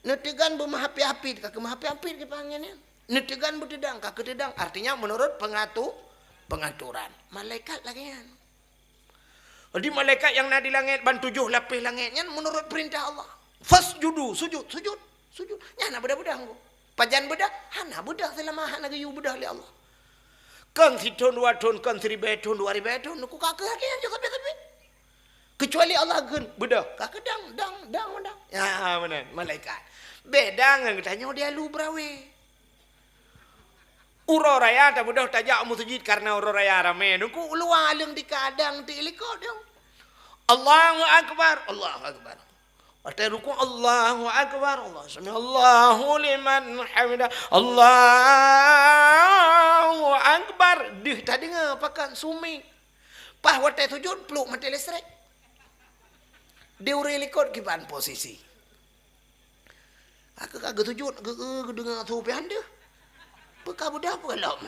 Neuteugon beumeuhapit-hapit, ka keumeuhapit-hapit kipah angén nyan. Neuteugon beuteudang, ka keuteudang. Artinya menurut pengatu-, pengaturan. Malaikat lagée nyan. Jadi malaikat nyang na di langét ban tujoh lapéh langét nyan menurut peurintah Allah. Fasjudu, sujud, sujud, sujud. Nyan na beudah-beudah ngku. Pajan beudah? Hana beudah seulama hana geuyue beudah lé Allah. Kon sithon dua thon, kon siribée thon, dua ribée thon, neuku ka keuh lagée nyan sabe-sabe. Keucuali Allah geukheun beudah, ka keuh dang, dang, dang, dang. Ya, meunan, malaikat. Beda ngon geutanyoe di alu beurawe. Uroe raya tabeudoh tajak u meuseujid karena uroe raya ramé. Teungku u luwa aleueng dikadang ti likot dong. Allahu Akbar, Allahu Akbar. Watée rukuk, Allahu Akbar, Allah, sami Allahu liman hamidah, Allahu Akbar. Deuh tadeungoe pakat sumi. Paih watée sujud, pluek maté listrik. Di ureuëng likot kiban posisi. Aku ka geusujud, geu-, geudeungoe su pih han deuh. Peu ka beudah peu lom.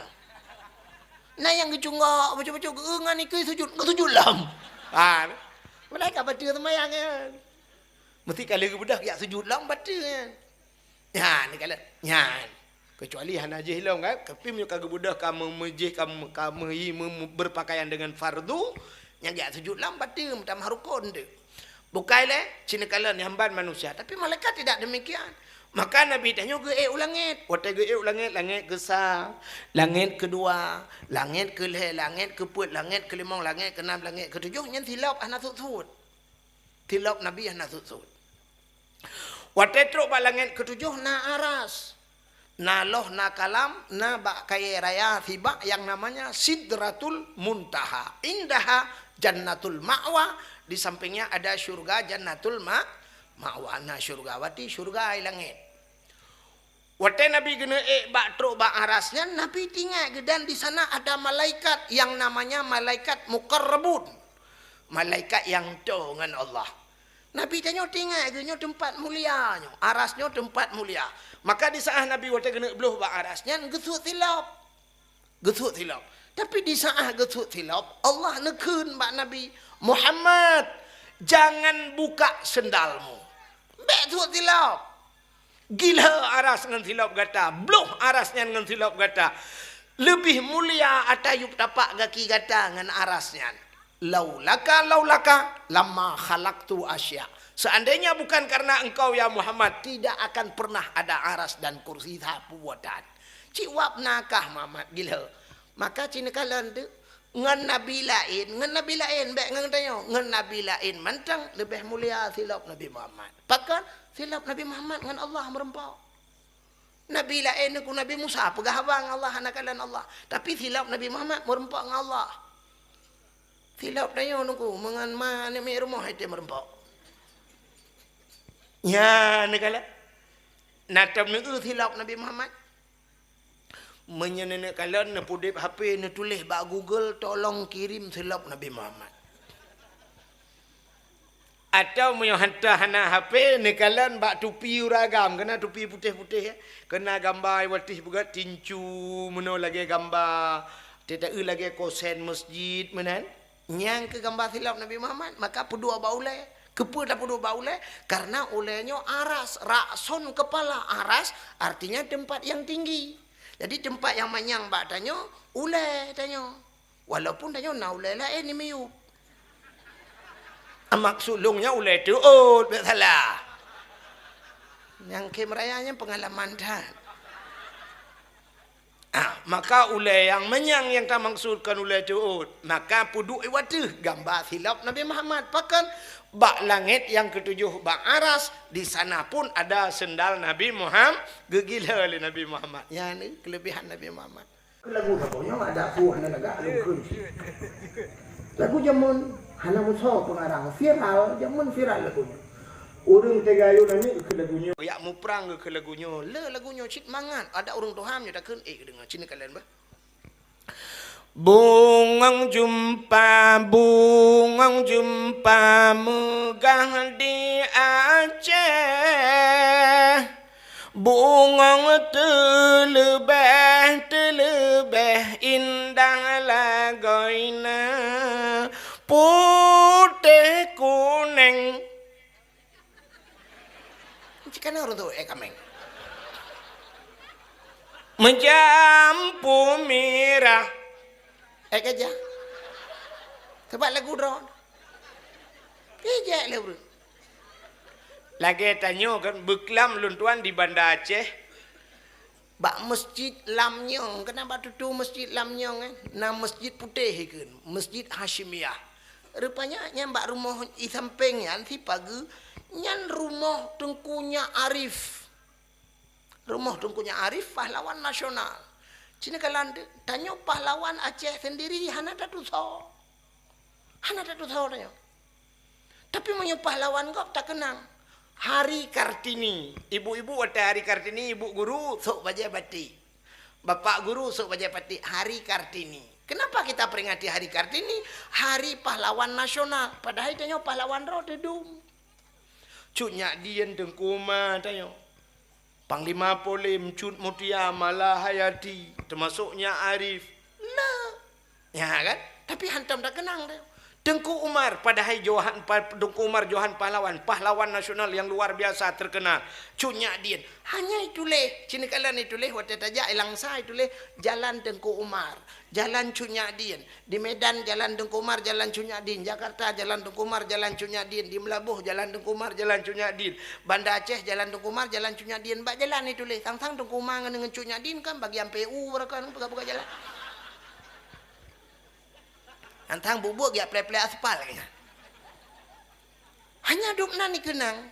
Na nyang geucunggok bacut-bacut, geu-, ngon ikeu sujud, geusujud lom. Ha, malaikat bateue seumayang nyan. Meusti ka lheueh geubeudah jak sujud lom bateue nyan. Nyan, ka lheueh. Nyan. Kecuali hana jih lom kan, tapi meunyoe ka geubeudôh ka meumejih, ka me-, ka meuhi-, me-, me-, berpakaian dengan fardu, nyang geujak sujud lam bateue meutamah rukon teuh. Bukai lé, cit neukalon nyang ban manusia, tapi malaikat tidak demikian. Maka Nabi tanyoe geuék u langét. Watée geuék u langét, langét keusa, langét keudua, langét keulhée, langét keupeuet, langét keulimong, langét keunam, langét keutujoh, nyan silop hana sut-sut. Silop Nabi hana sut-sut. Watée trok bak langét keutujoh na aras. Na loh, na kalam, na bak kayée raya sibak yang namanya Sidratul Muntaha. Indaha Jannatul Ma'wa, di sampingnya ada syurga Jannatul Ma-, Ma'wa. Na syurga, berarti syurga di langét. Watée Nabi geuneuk ék bak trok bak aras nyan, Nabi teuingat geuh dan di sana ada malaikat yang namanya malaikat muqarrabun. Malaikat nyang toe ngon Allah. Nabi tanyoe teuingat geuh nyoe teumpat mulia nyoe, aras nyoe teumpat mulia. Maka di saat Nabi watée geuneuk bloh bak aras nyan geusut silop. Geusut silop. Tapi di saat geusut silop, Allah neukheun bak Nabi, "Muhammad, jangan buka sendalmu." Bék sut silop. Gila aras ngon silop gata, bloh aras nyan ngon silop gata. Leubeh mulia ata yup tapak gaki gata ngon aras nyan. Laulaka, laulaka, lama khalaqtu asya. Seandainya bukan karena engkau, ya Muhammad, tidak akan pernah ada aras dan kursi sapeue buatan. Cit wab nakah Muhammad gila. Maka cit neukalon teuh, ngon nabi laén, ngon nabi laén, bék ngon tanyoe, ngon nabi laén mantong leubeh mulia silop Nabi Muhammad. Pakon? Silop Nabi Muhammad ngon Allah meurumpok. Nabi laén nyoe ku Nabi Musa peugah haba ngon Allah hana kalon Allah. Tapi silop Nabi Muhammad meurumpok ngon Allah. Silop tanyoe nyoe ku meungon ma aneuk miet rumoh itu meurumpok. Nyan neukalon. Na tom neueu silop Nabi Muhammad. Meunyoe neuneuk kalon, neupeudeb H P, neutuléh bak Google, "Tolong kirim silop Nabi Muhammad." Atawa meunyoe hantom hana H P, neukalon bak tupi ureueng agam, keunan tupi putéh-putéh, ya. Keunan gamba watih beugat tincu, meunoe lagée gamba, teuta-eu lagée kosen masjid, meunan. Nyang keu gamba silop Nabi Muhammad, maka peuduek bak ulée. Keupeue tapeuduek bak ulée? Karena ulée nyoe aras, ra'sun kepala, aras artinya tempat yang tinggi. Jadi tempat yang manyang bak tanyoe, ulée tanyoe. Walaupun tanyoe na ulée laén di miyueb. Maksud lôn nyan ulée teuôt, bék salah. Nyang khem raya nyan pengalaman that. Ah, maka ulée nyang manyang nyang tamaksud kon ulée teuôt, maka peuduek i ateueh gamba silop Nabi Muhammad. Pakon? Bak langét nyang keutujoh bak aras, di sana pun ada sendal Nabi Muhammad, geugila lé Nabi Muhammad. Nyan keulebihan Nabi Muhammad. Lagu saboh nyoe ada buah na lagak lungkun. Lagu jameun hana musoh pengarang, viral, jameun viral lagu nyoe. Ureueng teuga yue nani keu lagu nyoe. Yak muprang keu lagu nyoe. Le lagu nyoe cit mangat. Ada ureueng tuha nyoe takheun, eh, deungoe cit kalian bah. Bungong jumpa, bungong jumpa meugah di Aceh. Bungong teuleubeh, teuleubeh indah lagoina, putéh kuneng. Cit kana ureueng tu, eh, kameng. Meujampu mirah. Eh, gajah. Sabab lagu droe. Bijék lé ureueng. Lagée tanyoe kan, beuklam lôn tuan di Banda Aceh. Bak Masjid Lam Nyong, keunan bak tutoe Masjid Lam Nyong, eh, na masjid putéh ikheun, Masjid Hasyimiyah. Rupanya nyan bak rumoh i sampéng nyan sipageue, nyan rumoh Teungku Nyak Arif. Rumoh Teungku Nyak Arif, pahlawan nasional. Cit neukalon tanyoe pahlawan Aceh sendiri hana tatusoe. Hana tatusoe tanyoe. Tapi meunyoe pahlawan gob takeunang. Hari Kartini. Ibu-ibu watée Hari Kartini, ibu guru sôk bajée batik. Bapak guru sôk bajée batik. Hari Kartini. Kenapa kita peringati Hari Kartini? Hari pahlawan nasional. Padahai tanyoe pahlawan droe teudum. Cut Nyak Dien, Teungku Ma tanyoe. Panglima Polém, Cut Mutia, Malahayati, teumasok Nyak Arif. Nah. Ya kan? Tapi hantom takeunang tanyoe. Teungku Umar, padahai Johan, pa-, Teungku Umar Johan Pahlawan, pahlawan nasional yang luar biasa terkenal. Cut Nyak Dien. Hanya ituléh, ci neukalon ituléh, watée tajak i Langsa ituléh, Jalan Teungku Umar, Jalan Cut Nyak Dien. Di Medan, Jalan Teungku Umar, Jalan Cut Nyak Dien. Jakarta, Jalan Teungku Umar, Jalan Cut Nyak Dien. Di Meulaboh, Jalan Teungku Umar, Jalan Cut Nyak Dien. Banda Aceh, Jalan Teungku Umar, Jalan Cut Nyak Dien. Bak jalan ituléh, sang-sang Teungku Umar ngon, ngon Cut Nyak Dien kan bagian P U, mereka peugah-peugah jalan. Sang-sang buet-buet geujak plek-plek aspal, kayaknya. Hanya dum nan dikeunang.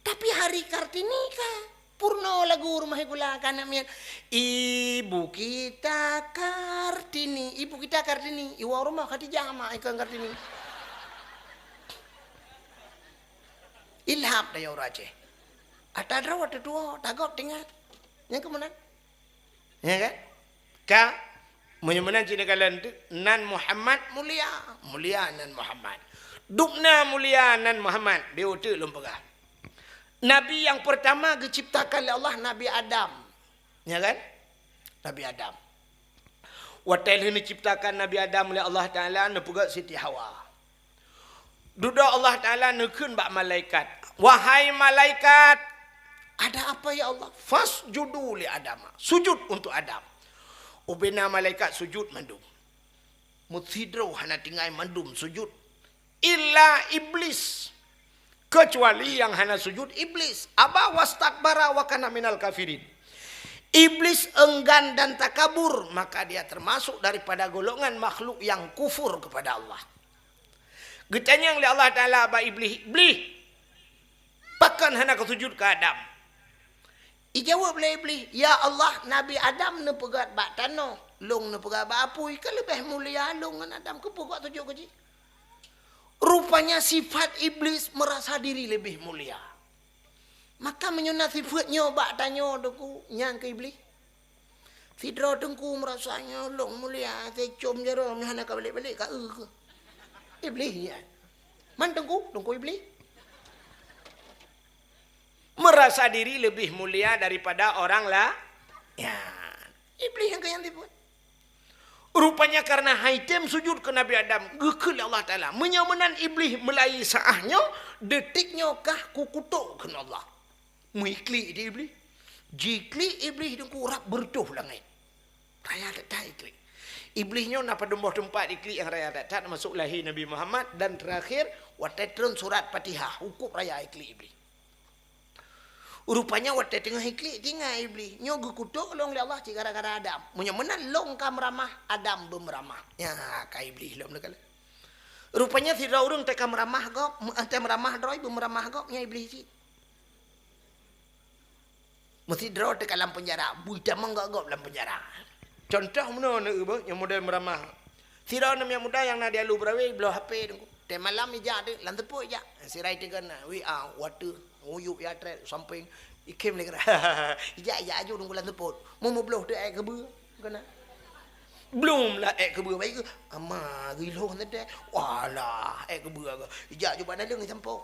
Tapi hari Kartini ka purno lagu rumoh gula ka aneuk miet. Ibu kita Kartini, ibu kita Kartini, iwoe rumoh Khadijah mak ikon Kartini. Ilham daya ureueng Aceh. Ata droe watée tuwoe, tagok teuingat. Nyang keumeunang. Ya kan? Ka, meunyoe meunan cit neukalon teuk, nan Muhammad mulia, mulia nan Muhammad. Dubna mulia nan Muhammad, beu teuk lôn peugah. Nabi nyang peurtama geuciptakan lé Allah Nabi Adam. Ya kan? Nabi Adam. Watée lheueh neuciptakan Nabi Adam lé Allah Taala, neupeugét Siti Hawa. Dudoe Allah Taala neukheun bak malaikat, "Wahai malaikat!" "Ada apa, ya Allah?" "Fasjudu li Adama." Sujud untuk Adam. Ubena malaikat sujud mandum. Meusidroe hana tinggai mandum sujud. Illa Iblis. Kecuali yang hana sujud Iblis. Aba wastakbara wa kana minal kafirin. Iblis enggan dan takabur, maka dia termasuk daripada golongan makhluk yang kufur kepada Allah. Geutanyong lé Allah Taala bak Iblih, "Iblih, pakon hana ka sujud keu Adam?" Ijaweueb lé Iblih, "Ya Allah, Nabi Adam neupeugét bak tanoh, lôn neupeugét bak apui, ka leubeh mulia lôn ngon Adam, keupeue kok sujud keu jih?" Rupanya sifat Iblis merasa diri lebih mulia. Maka meunyoe na sifeuet nyoe bak tanyoe Teungku, nyang keu Iblih. Sidroe Teungku meurasa nyoe lôn mulia, teucom jaroe nyoe hana ka balek-balek ka eu keuh. Iblih nyan. Man Teungku, Teungku Iblih. Merasa diri lebih mulia daripada orang la-, ya. Iblih nyang keu nyang sifeuet. Rupanya karena haitem sujud keu Nabi Adam, geukheun lé Allah Taala, "Meunyoe meunan Iblih meulayi saáh nyoe, detik nyoe kah kukutok kheun Allah." Meuiklik di Iblih. Jiklik Iblih Teungku rab beureutoh langét. Raya that-that iklik. Iblih nyoe na padum boh teumpat iklik nyang raya that-that, termasuk lahé Nabi Muhammad dan terakhir watée treun surat Fatihah, hukub raya iklik Iblih. Rupanya watée teungoh iklik, teuingat Iblih, "Nyoe geukutok lôn lé Allah cit gara-gara Adam. Meunyoe meunan lôn ka meuramah, Adam beumeuramah." Nya, ka Iblih lom neukalon. Rupanya sidroe ureuëng teuka meuramah gob, me-, teuka meuramah droe, beumeuramah gob, nyan Iblih cit. Meusidroe teuka lam peunjara, beutamong gob-gob lam peunjara. Contoh meunoe neueu beuh nyang model meuramah. Sidroe aneuk muda nyang na di Alue Beurawe bloe H P Teungku. Teumalam ijak deuek lam teupot ijak. Sirai teuka na, W A, water, uyuek ya trek, sampéng, ikhém lé keunan. Ijak, ijak aju Teungku lam teupot. Mu meubloh teuh ék keubeue, keunan. Blom lah ék keubeue baik ke? Ama geuilhoh teuh. Walah, ék keubeue ke. Ijak aju bak daleueng isampoe.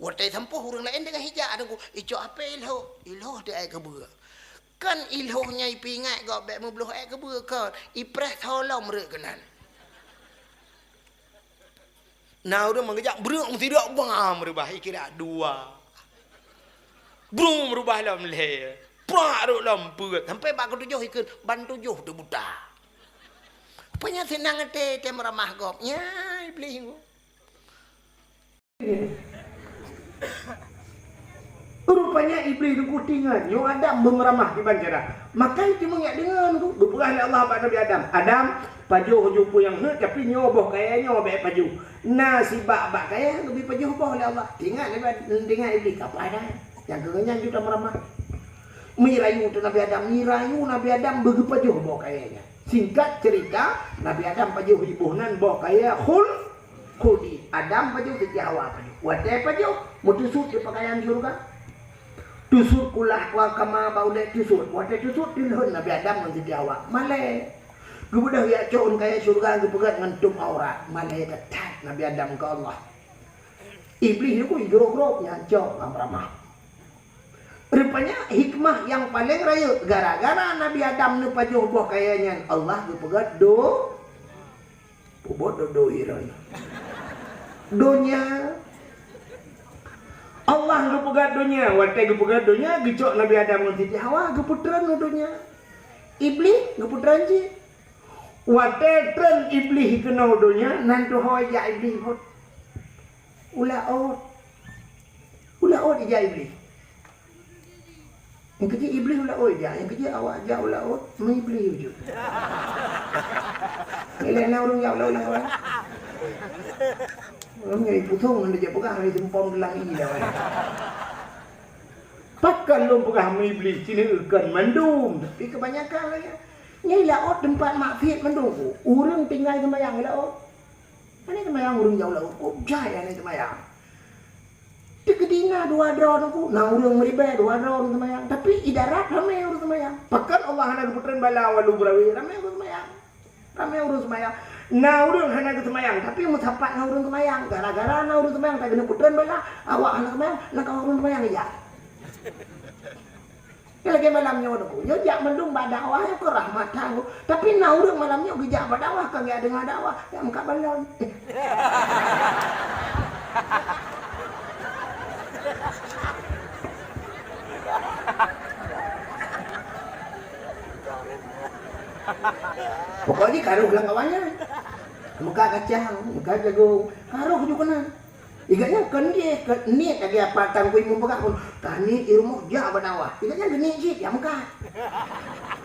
Watée isampoe ureuëng laén teungoh ijak Teungku, icok H P ilhoh, ilhoh teuh ék keubeue. Kan ilhoh nyan ipeuingat gob bék meubloh ék keubeue kon, ipreh tho lom reuek keunan. Na ureuëng meugeujak breuek meusidroe bam reubah ikira dua. Breuek meurubah lom lhée. Prak reuek lom peuet. Sampai bak keutujoh ikheun ban tujoh teubuta. Peue nyang seunang até teuh meuramah gob. Nya Iblih. Rupanya Iblih Teungku teuingat nyoe Adam beumeuramah kiban cara. Maka itu meungiak deungon tu geupeugah lé Allah bak Nabi Adam, "Adam, pajoh ju peue nyang heuet, tapi nyoe boh kayée nyoe bék pajoh. Na sibak bak kayée geubi pajoh boh lé Allah." Teuingat Nabi Ad-, teuingat Iblih, "Kapa dah? Nyang keu nyan ju tameuramah." Meurayu teuh Nabi Adam, meurayu Nabi Adam beugeupajoh boh kayée nyan. Singkat cerita, Nabi Adam pajoh iboh nan boh kayée khul-, khuldi. Adam pajoh, Siti Hawa pajoh. Watée pajoh, meuteusut di peukayan syeuruga. Teusut kulah kua kama bak ulée teusut. Watée teusut, teulhon Nabi Adam ngon Siti Hawa. Malée. Geubeudôh jak cok ôn kayée syeuruga geupeugét ngon tuem aurat. Malée that-that Nabi Adam keu Allah. Iblih nyoe ku igrôp-grôp nyan cok lam ramah. Rupanya hikmah nyang paleng rayeuk, gara-gara Nabi Adam neupajoh boh kayée nyan, Allah geupeugét do-, Buet dodo iron. Donya. Allah geupeugah donya, watée geupeugah donya, geucok Nabi Adam ngon Siti Hawa, geupeutreun u donya. Iblih geupeutreun cit. Watée treun Iblih keunoe donya, nan tuho jak Iblih buet. U laôt. U laôt ija Iblih. Nyang keujeuet Iblih u laôt ija, nyang keujeuet awak jak u laôt, meuiblih ujoe. Ilée na ureuëng jak u laôt lam awak. Ureuëng nyang ipusong ngon jak peugah, ngon simpom geulang i lam awak. Pakon lôn peugah meuiblih, sineuk kon mandum, tapi keubanyakan lagée nyan. Nyan i laôt teumpat maksiet mandum. Ureuëng tinggai seumayang i laôt. Hana seumayang ureuëng jak u laôt, kok jai hana seumayang. Teukeudi na dua droe teungku, na ureuëng meuribée dua droe ureuëng seumayang. Tapi i darat ramé ureuëng seumayang. Pakon Allah hana geupeutreun bala walu beurawe, ramé ureuëng seumayang. Ramé ureuëng seumayang. Na ureuëng hana geuseumayang, tapi meusapat ngon ureuëng seumayang. Gara-gara na ureuëng seumayang, ka geuneuk peutreun bala, awak hana seumayang, na kawan ureuëng seumayang ija. Nyan lagée malam nyoe teungku, nyoe jak mandum bak dakwah nyoe keu rahmat that teungku. Tapi na ureuëng malam nyoe geujak bak dakwah ka geujak deungoe dakwah, jak meukat balon. Pokok jih ka rhoh lam kawan nyan. Meukat kacang, meukat jagong, ka rhoh ju keunan. Igat nyan kon jih, kon niet lagée apa tan kui mupeugah pun, ka niet i rumoh jak bak dakwah. Igat nyan geuniet cit, jak meukat.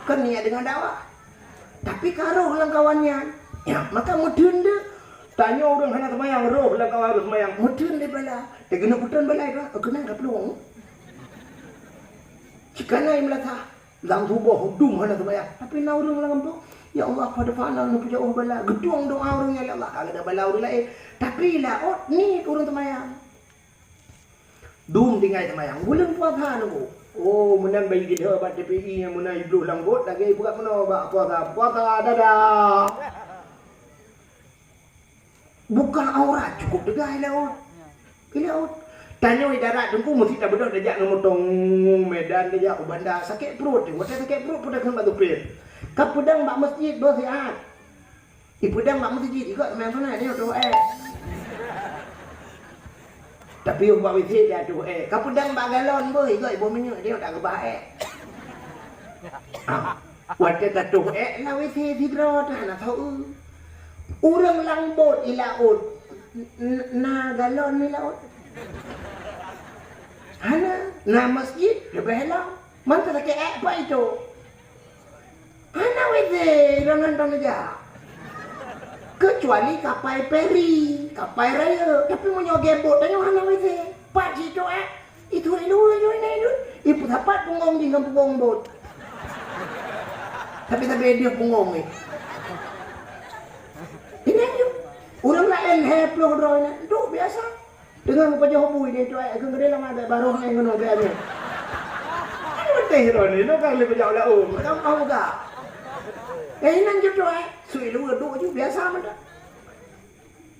Kon niet deungon dakwah. Tapi ka rhoh lam kawan nyan. Ya, maka meuteun deuh. Tanyoe ureuëng hana seumayang, rhoh lam kawan ureuëng seumayang. Meuteun lé bala. Teugeuneuh peutreun bala itu, keunan ka plueng. Cit kana i meulasah. Lam tuboh dum hana seumayang. Tapi na ureuëng lam gampông, "Ya Allah, padahai na neupeujaoh bala." Geutueng doa ureuëng nyan, "Ya Allah, ka geuda bala ureuëng laén." Tapi laôt niet ureuëng seumayang. Dum tinggai seumayang. Buleuen puasa nunggu. Oh, meunan bayi geuda bak T P I nyang meunan ibloh lam got lagée ipeugah meunoe bak puasa. Puasa dadah. Buka aurat cukôp teuga i laôt. I laôt. Tanyoe i darat teungku meusti tabeudôh tajak ngon motong Medan tajak u Banda sakét pruet. Watée sakét pruet peudong bak supir. Ka peudong bak meuseujid boh siat. Ipeudong bak meuseujid igoe meunan sunat nyoe troh ék. Tapi ubak WC dia troh ék. Ka peudong bak galon boh igoe boh minyeuk nyoe tak keubah ék. Ah. Watée tatroh ék lam WC sidroe teuh hana tho-e. Ureuëng lam bot i laôt, n-, n-, na galon i laôt? Hana. Na meuseujid leubeh lom. Mantong sakét ék pat itu. Hana WC droeneuh nyan jak. Keucuali kapai feri, kapai rayeuk. Tapi meunyoe gét bot tanyoe hana WC. Pat jitroh ék? Itu ilue nyoe na ilue. Ipeusapat punggong jih ngon punggong bot. Tapi sabe deuh punggong ni. Ini aja. Ureuëng laén hai ploh droe nyan. Duek biasa. Deungon pajoh bui dia tu ai keu gede lama ada baroh ngai ngono biasa. Kan beuteh droe ni, lo kan le pajoh lau. Macam au ga. Eh, inan je tu ai. Su ilue duek ju biasa mantap.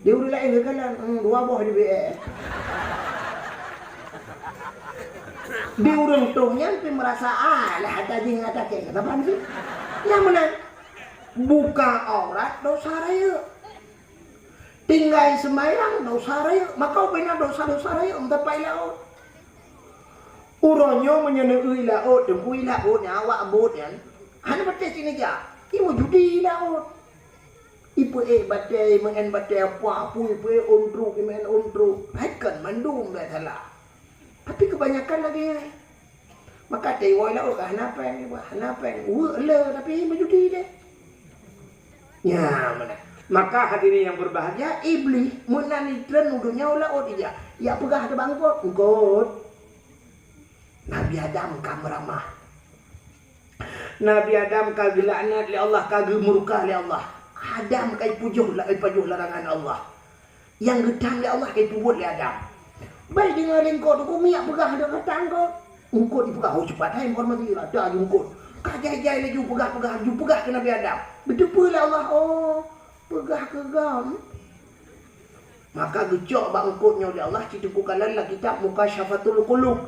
Di ureuëng laén geukalon, hmm, dua boh di B A. Di ureuëng toh nyan pi meurasa, ah, lah ata jih ngon ata kèe, kenapa sih? Nyang meunan, buka aurat dosa rayeuk. Tinggai seumayang dosa rayeuk, maka ubena dosa-dosa rayeuk meuteumpat i laôt. Uroe nyoe meunyoe neueu i laôt, teungku i laôt nyan awak bot nyan, hana patéh cit neujak, i meujudi i laôt. Ipeuék batèe, imeu'en batèe, apui-apui, ipeuék ôn truk, imeu'en ôn truk. Hai kon mandum bèk salah. Tapi keubanyakan lagèe nyan. Maka teuwoe laôt ka hana pèng, hana pèng. Weuek le, tapi meujudi deh. Nyan meunan. Maka hadirin yang berbahagia, Iblih meunan itreun u donya u laôt ija. Ija peugah keu bak eungkôt, "Eungkôt, Nabi Adam ka meuramah." Nabi Adam ka geulaknat lé Allah, ka geumurka lé Allah. Adam ka ipujoh la-, ipajoh larangan Allah. Nyang geutam lé Allah ka ipeubuet lé Adam. Bai deungoe lé eungkôt, "Eungkôt, miyak peugah dak kata eungkôt." Eungkôt ipeugah, "Oh, cepat hai informasi, rata ju eungkôt." Ka jai-jai laju peugah-peugah, ju peugah keu Nabi Adam. Geuteupeue lé Allah, "Oh, peugah keu gam." Maka geucok bak eungkôt nyoe lé Allah, cit teupeue kalon lam kitab Mukasyafatul Qulub.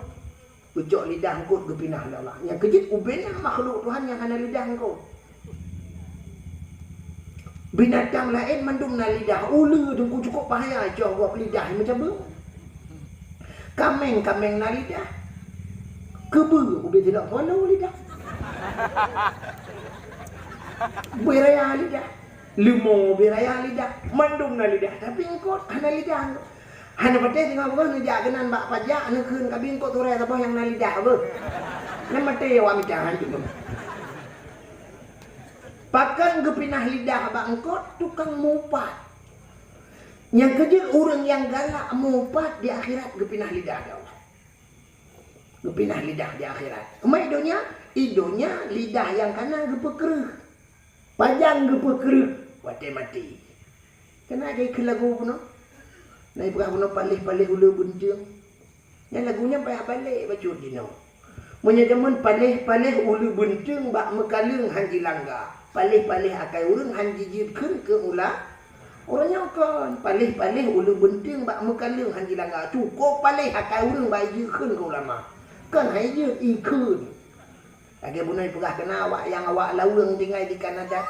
Geucok lidah eungkôt geupinah lé Allah. Nyang keujeuet ubena makhluk Tuhan nyang hana lidah eungkôt. Binatang laén mandum na lidah. Uleue teungku cukôp bahaya, cok gob lidah meucabeueng. Kaméng, kaméng na lidah. Keubeue ubé sidroe peunoh lidah. Ubé raya lidah. Leumo ubé raya lidah. Mandum na lidah, tapi eungkôt hana lidah. Hana patéh singoh beungoh neujak keunan bak pajak, neukheun ka bingkot turée saboh nyang na lidah beuh. Nyan maté awak mita hantu. Pakon geupinah lidah bak eungkot? Tukang mupat. Nyang keujeuet ureuëng nyang galak mupat di akhirat geupinah lidah di Allah. Geupinah lidah di akhirat. Eumai donya, i donya lidah nyang kana geupeukreueh. Pajan geupeukreueh watée maté. Keunan jai keu lagu bunoe. Na ipeugah bunoe paléh-paléh uleue beunteung. Nyan lagu nyan payah balek bacut jinoe. Meunyoe jameun paléh-paléh uleue beunteung bak meukaleueng han jilangga. Paléh-paléh akai ureuëng han jijeuet kheun keu ula-, ureuëng nyoe kon. Paléh-paléh uleue beunteung bak meukaleueng han jilangga. Cukôp paléh akai ureuëng bak ijeuet kheun keu ulama. Kon han ijeuet, ikheun. Lagée bunoe peugah keunan awak nyang awak laweueng tinggai di Kanada.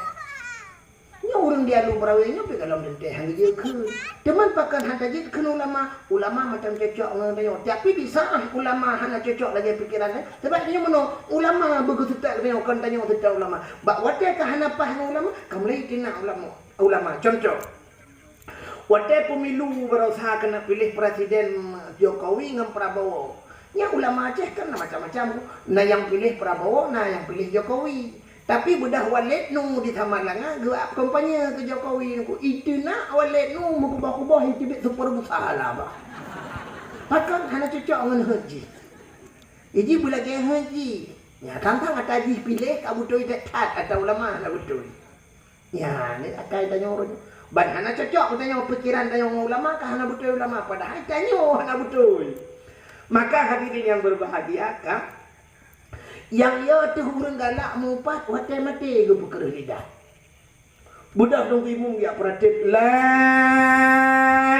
Nyoe ureuëng di Alu Beurawe nyoe pih golom teuntée han geujeuet kheun. Teuma pakon han tajeuet kheun ulama? Ulama mantong cocok ngon tanyoe. Tapi di saát ulama hana cocok lagée pikeran, eh, sabab nyoe meunoe ulama beugeuseutôt tanyoe, kon tanyoe seutôt ulama. Bak watée ka hana paih ngon ulama, ka mulai tina ulama. Ulama, contoh, watée pemilu barosa keuneuk piléh presiden Jokowi ngon Prabowo. Nyan ulama Aceh kan na macam-macam. Na nyang piléh Prabowo, na nyang piléh Jokowi. Tapi beudah Waled Nu di Samalanga geuap kampanye keu Jokowi nyan. Iteunak Waled Nu meukuboh-kuboh iteubiet super busa lah bah. Pakon hana cocok ngon heuet jih. Iji beulagée heuet jih. Nyan tantang ata jih piléh ka beutôi that-that, ata ulama hana beutôi. Nyan, akai tanyoe ureuëng. Ban hana cocok tanyoe pikiran tanyoe ngon ulama, ka hana beutôi ulama, padahai tanyoe hana beutôi. Maka hadirin yang berbahagia, ka, nyang yo teuh ureuëng galak mupat watée maté geupeukreueh lidah. Beudah dong imum geujak peuratéb, "La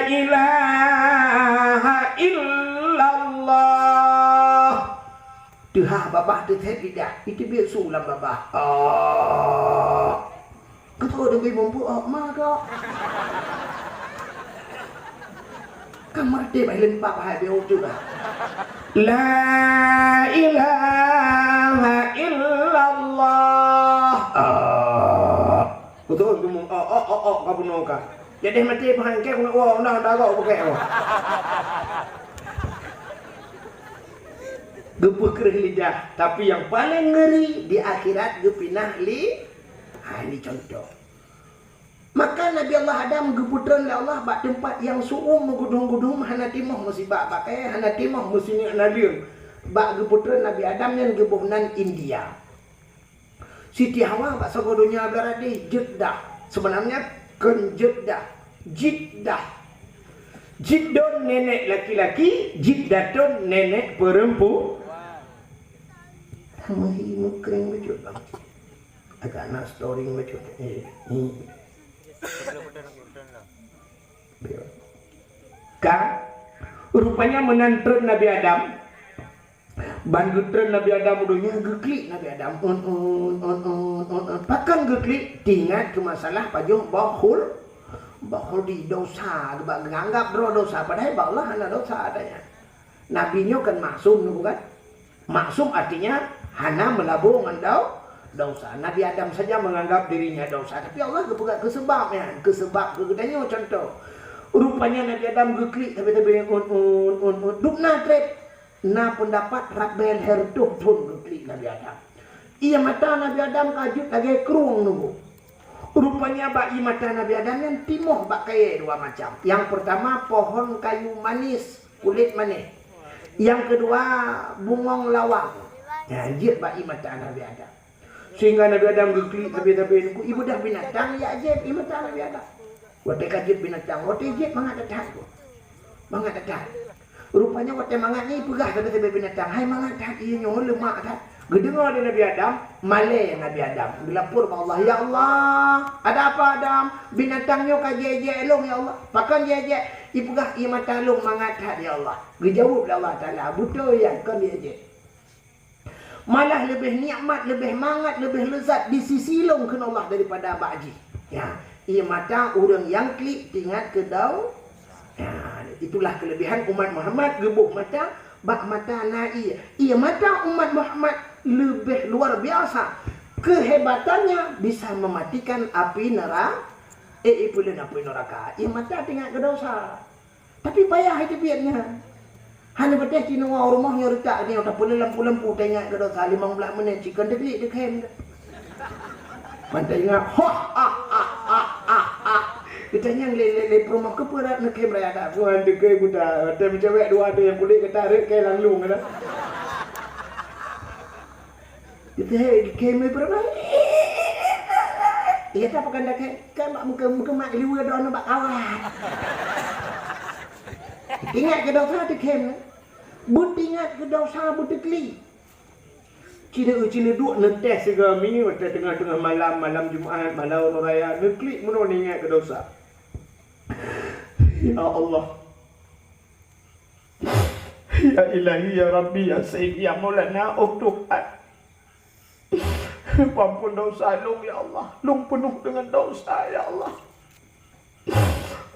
ilaha illallah." Teuhah babah teuthét lidah, iteubiet su lam babah. Oh. Keutoe deungon mumpuk, oh, ma kok. Ka meureuteb hai leumpap hai beu teuh ah. La ilaha illallah. Ah. Keutoe deungon, oh, oh, oh, oh, ka bunoe ka. Jadi maté peuhan keu keuneuk woe, undang darah bukét woe. Geupeukreueh lidah, tapi nyang paleng ngeri di akhirat geupinah li-, ha, ini contoh. Maka Nabi Allah Adam geupeutreun lé Allah bak teumpat nyang su'um meugudum-gudum, hana timoh meusibak bak kayèe, hana timoh meusineuk naleueng. Bak geupeutreun Nabi Adam nyan geuboh nan India. Siti Hawa bak sagoe donya beuladeh Jeddah. Sebenarnya kon Jeddah, Jiddah. Jiddon nenek laki-laki, Jiddatun nenek perempu-, Meuhi meukreng bacut bang. Agak na storing bacut. Eh, ni. Ka, rupanya meunan treun Nabi Adam. Ban geutreun Nabi Adam u donya, geuklik Nabi Adam. Un, un, un, un, un, un. Pakon geuklik? Teuingat keu masalah pajoh boh khul-, boh khuldi, dosa, geuba-, geuanggap droe dosa, padahai bak Allah hana dosa adanya. Nabi nyoe kan maksum nyoe bukan? Maksum artinya hana meulabô ngon dau-, dosa. Nabi Adam saja menganggap dirinya dosa, tapi Allah geupeugah keu seubab nyan, keu seubab keu geutanyoe contoh. Rupanya Nabi Adam geuklik sabe-sabe un, un, un, un. Dum na treb. Na peundapat rab bèe lhèe reutôh thon geuklik Nabi Adam. Ié mata Nabi Adam ka jeuet lagèe krueng nunggu. Rupanya bak ié mata Nabi Adam nyan timoh bak kayèe dua macam. Nyang peurtama pohon kayu manis, kulét manéh. Nyang keudua bungong lawang. Nyan jeuet bak ié mata Nabi Adam. Sehingga Nabi Adam geuklik sabe-sabe nunggu, ié beudah binatang, ya jép ié mata Nabi Adam. Watèe ka jép binatang, watèe jép mangat that-that. Mangat that-that. Rupanya watèe mangat nyan ipeugah sabe-sabe binatang, "Hai mangat that ié nyoe, leumak that." Geudeungoe lé Nabi Adam, malèe Nabi Adam. Geulapor bak Allah, "Ya Allah, ada apa Adam? Binatang nyoe ka jép-jép lôn ya Allah. Pakon jép-jép?" Ipeugah, "Ié mata lôn mangat that ya Allah." Geujaweueb lé Allah Taala, "Beutôi nyan, kon jép-jép." Malah leubeh nikmat, leubeh mangat, leubeh leuzat di sisi lôn kheun Allah daripada bak jih. Ya. Ié mata ureuëng nyang klik teuingat keu dau-, nah, itulah keulebihan umat Muhammad, geuboh mata, bak mata na ié. Ié mata umat Muhammad leubeh luar biasa. Kehebatannya bisa mematikan api nera-, eh, ié peuleueng api neuraka. Ié mata teuingat keu dosa. Tapi payah iteubiet nyan. Hana beutéh cit neuwoe u rumoh nyoe reutak nyoe tapeuleueng lampu-lampu teuingat keu dosa limong blaih menit cit kon teuklik teukhém. Ban teuingat, ha, ha, ha, ha, ha, ha. Geutanyong lé, lé, lé peurumoh keupeue rot neukhém raya that. Tuhan teukhém geuta, watèe meucewek dua tu nyang kulét geuta rhot kèe lam lueng geuta. Geukhém, geukhém peurumoh. Iya ta pakon dakhe, kan bak meuke-, meukeumah liweue droeneuh bak kawat. Teuingat keu dosa teukhém. Beuteuingat keu dosa beuteuklik. Cina-, cina duek neuteh sigoe minyeue watèe teungoh-teungoh malam, malam Jumat, malam uroe raya, neuklik meunoe neuingat keu dosa. Ya Allah. Ya Ilahi, ya Rabbi, ya Sayyidi, ya Maulana, oh Tuhan. Peuampon dosa lôn, ya Allah. Lôn peunoh deungon dosa, ya Allah.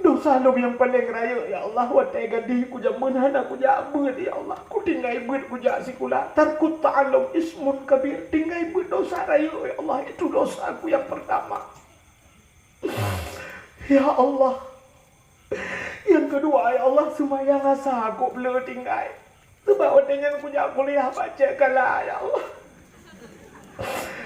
Dosa lôn nyang paleng rayeuk, ya Allah, watèe gadih kujameun hana kujak beuet, ya Allah. Kutinggai beuet kujak sikula. Tarkut ta'allum ismun kabir. Tinggai beuet dosa rayeuk, ya Allah. Itu dosaku nyang peurtama. Ya Allah. Nyang keudua, ya Allah, seumayang asa kok bleue tinggai. Sabab watèe nyan kujak kuliah bak Cek Kala, ya Allah.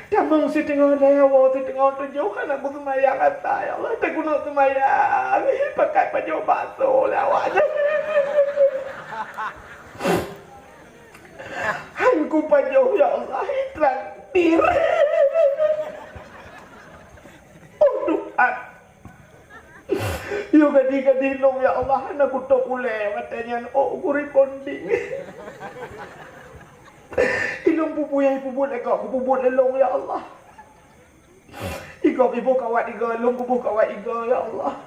Tamong siteungoh lhèe, woe siteungoh tujoh, hana kuseumayang asa, ya Allah. Teukunok seumayang, pakat pajoh bakso lé awak nyan. Han kupajoh, ya Allah, itraktir. Oh Tuhan. Yôh gadih-gadih lôn, ya Allah, hana kutôp ulèe watèe nyan, ôk kurebonding. Ilôn peubuet, ipeubuet lé gob, kupeubuet lé lôn, ya Allah. Igob iboh kawat igoe, lôn kuboh kawat igoe, ya Allah.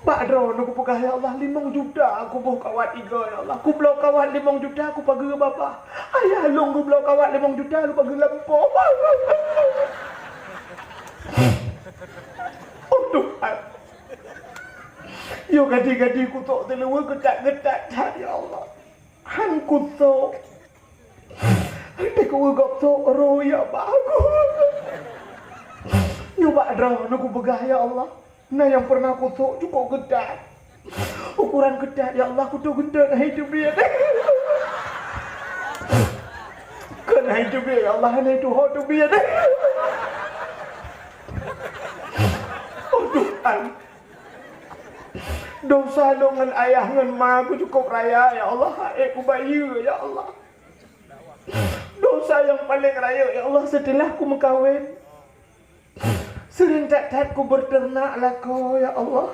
Bak droeneuh kupeugah, ya Allah, limong juta kuboh kawat igoe, ya Allah. Kubloe kawat limong juta, kupageue babah. Ayah lôn geubloe kawat limong juta, lôn pageue lampôh. Oh Tuhan. Yôh gadih-gadih kusok siluweue geutat-geutat that, ya Allah. Han kusok. Teukeue gob sok roh ya bagus. Nyoe bak droeneuh kupeugah, ya Allah. Na nyang pernah kusok cukôp geutat. Ukuran geutat, ya Allah, kutoh geutot hai teubiet. Kon hai teubiet, ya Allah, hana tuho teubiet. Oh Tuhan. Dosa lôn ngon ayah ngon ma ku cukôp raya, ya Allah. Hai kubayeue, ya Allah. Dosa nyang paleng rayeuk, ya Allah, seuteulah kumeukawen. Seuring that-that kubeureuternak lakoe, ya Allah.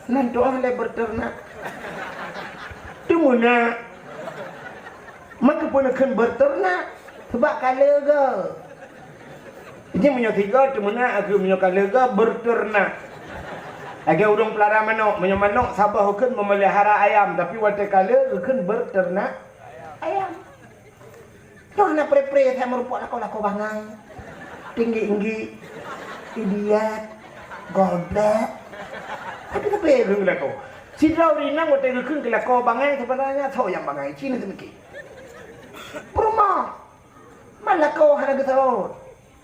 Nan doa lé beureuternak. Teumeunak. Meukeupeu neukheun beureuternak? Sabab ka leuga. Nyan meunyoe siga teumeunak, akhé meunyoe ka leuga beureuternak. Lagèe ureueng peulara manok, meunyoe manok saboh kheun memelihara ayam, tapi watèe ka leuga kheun beureuternak ayam. Nyoe hana pre-pre, saya meurumpok lakoe-lakoe bangai. Tinggi-tinggi, idiot, goblok. Tapi, tapi kheun lakoe. Sidroe ureueng inong watèe geukheun keu lakoe bangai, sebenarnya soe nyang bangai, ci na teumiki. Peurumoh. Man lakoe hana geuseuôt.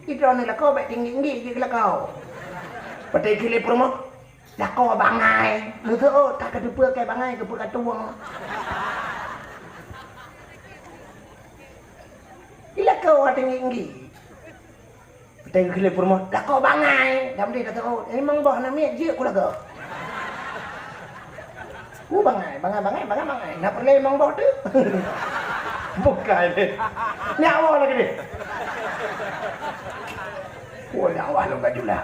Idroeneuh lakoe bèk tinggi-tinggi jeuet keu lakoe. Watèe kheun lé peurumoh, lakoe bangai. Geuseuôt, ka kateupeue keu bangai, keupeue ka tuwoe. Di lakoe tinggi-tinggi. Watèe kheun lé peurumoh, lakoe bangai. Dam deh ka seuôt. Memang boh na miet jeuet keu lakoe. Ku bangai, bangai, bangai, bangai, bangai. Na peureulèe limong boh teuk. Bukai deh. Nyak awak lagi deh. Ku nyak awak lôn ka jula.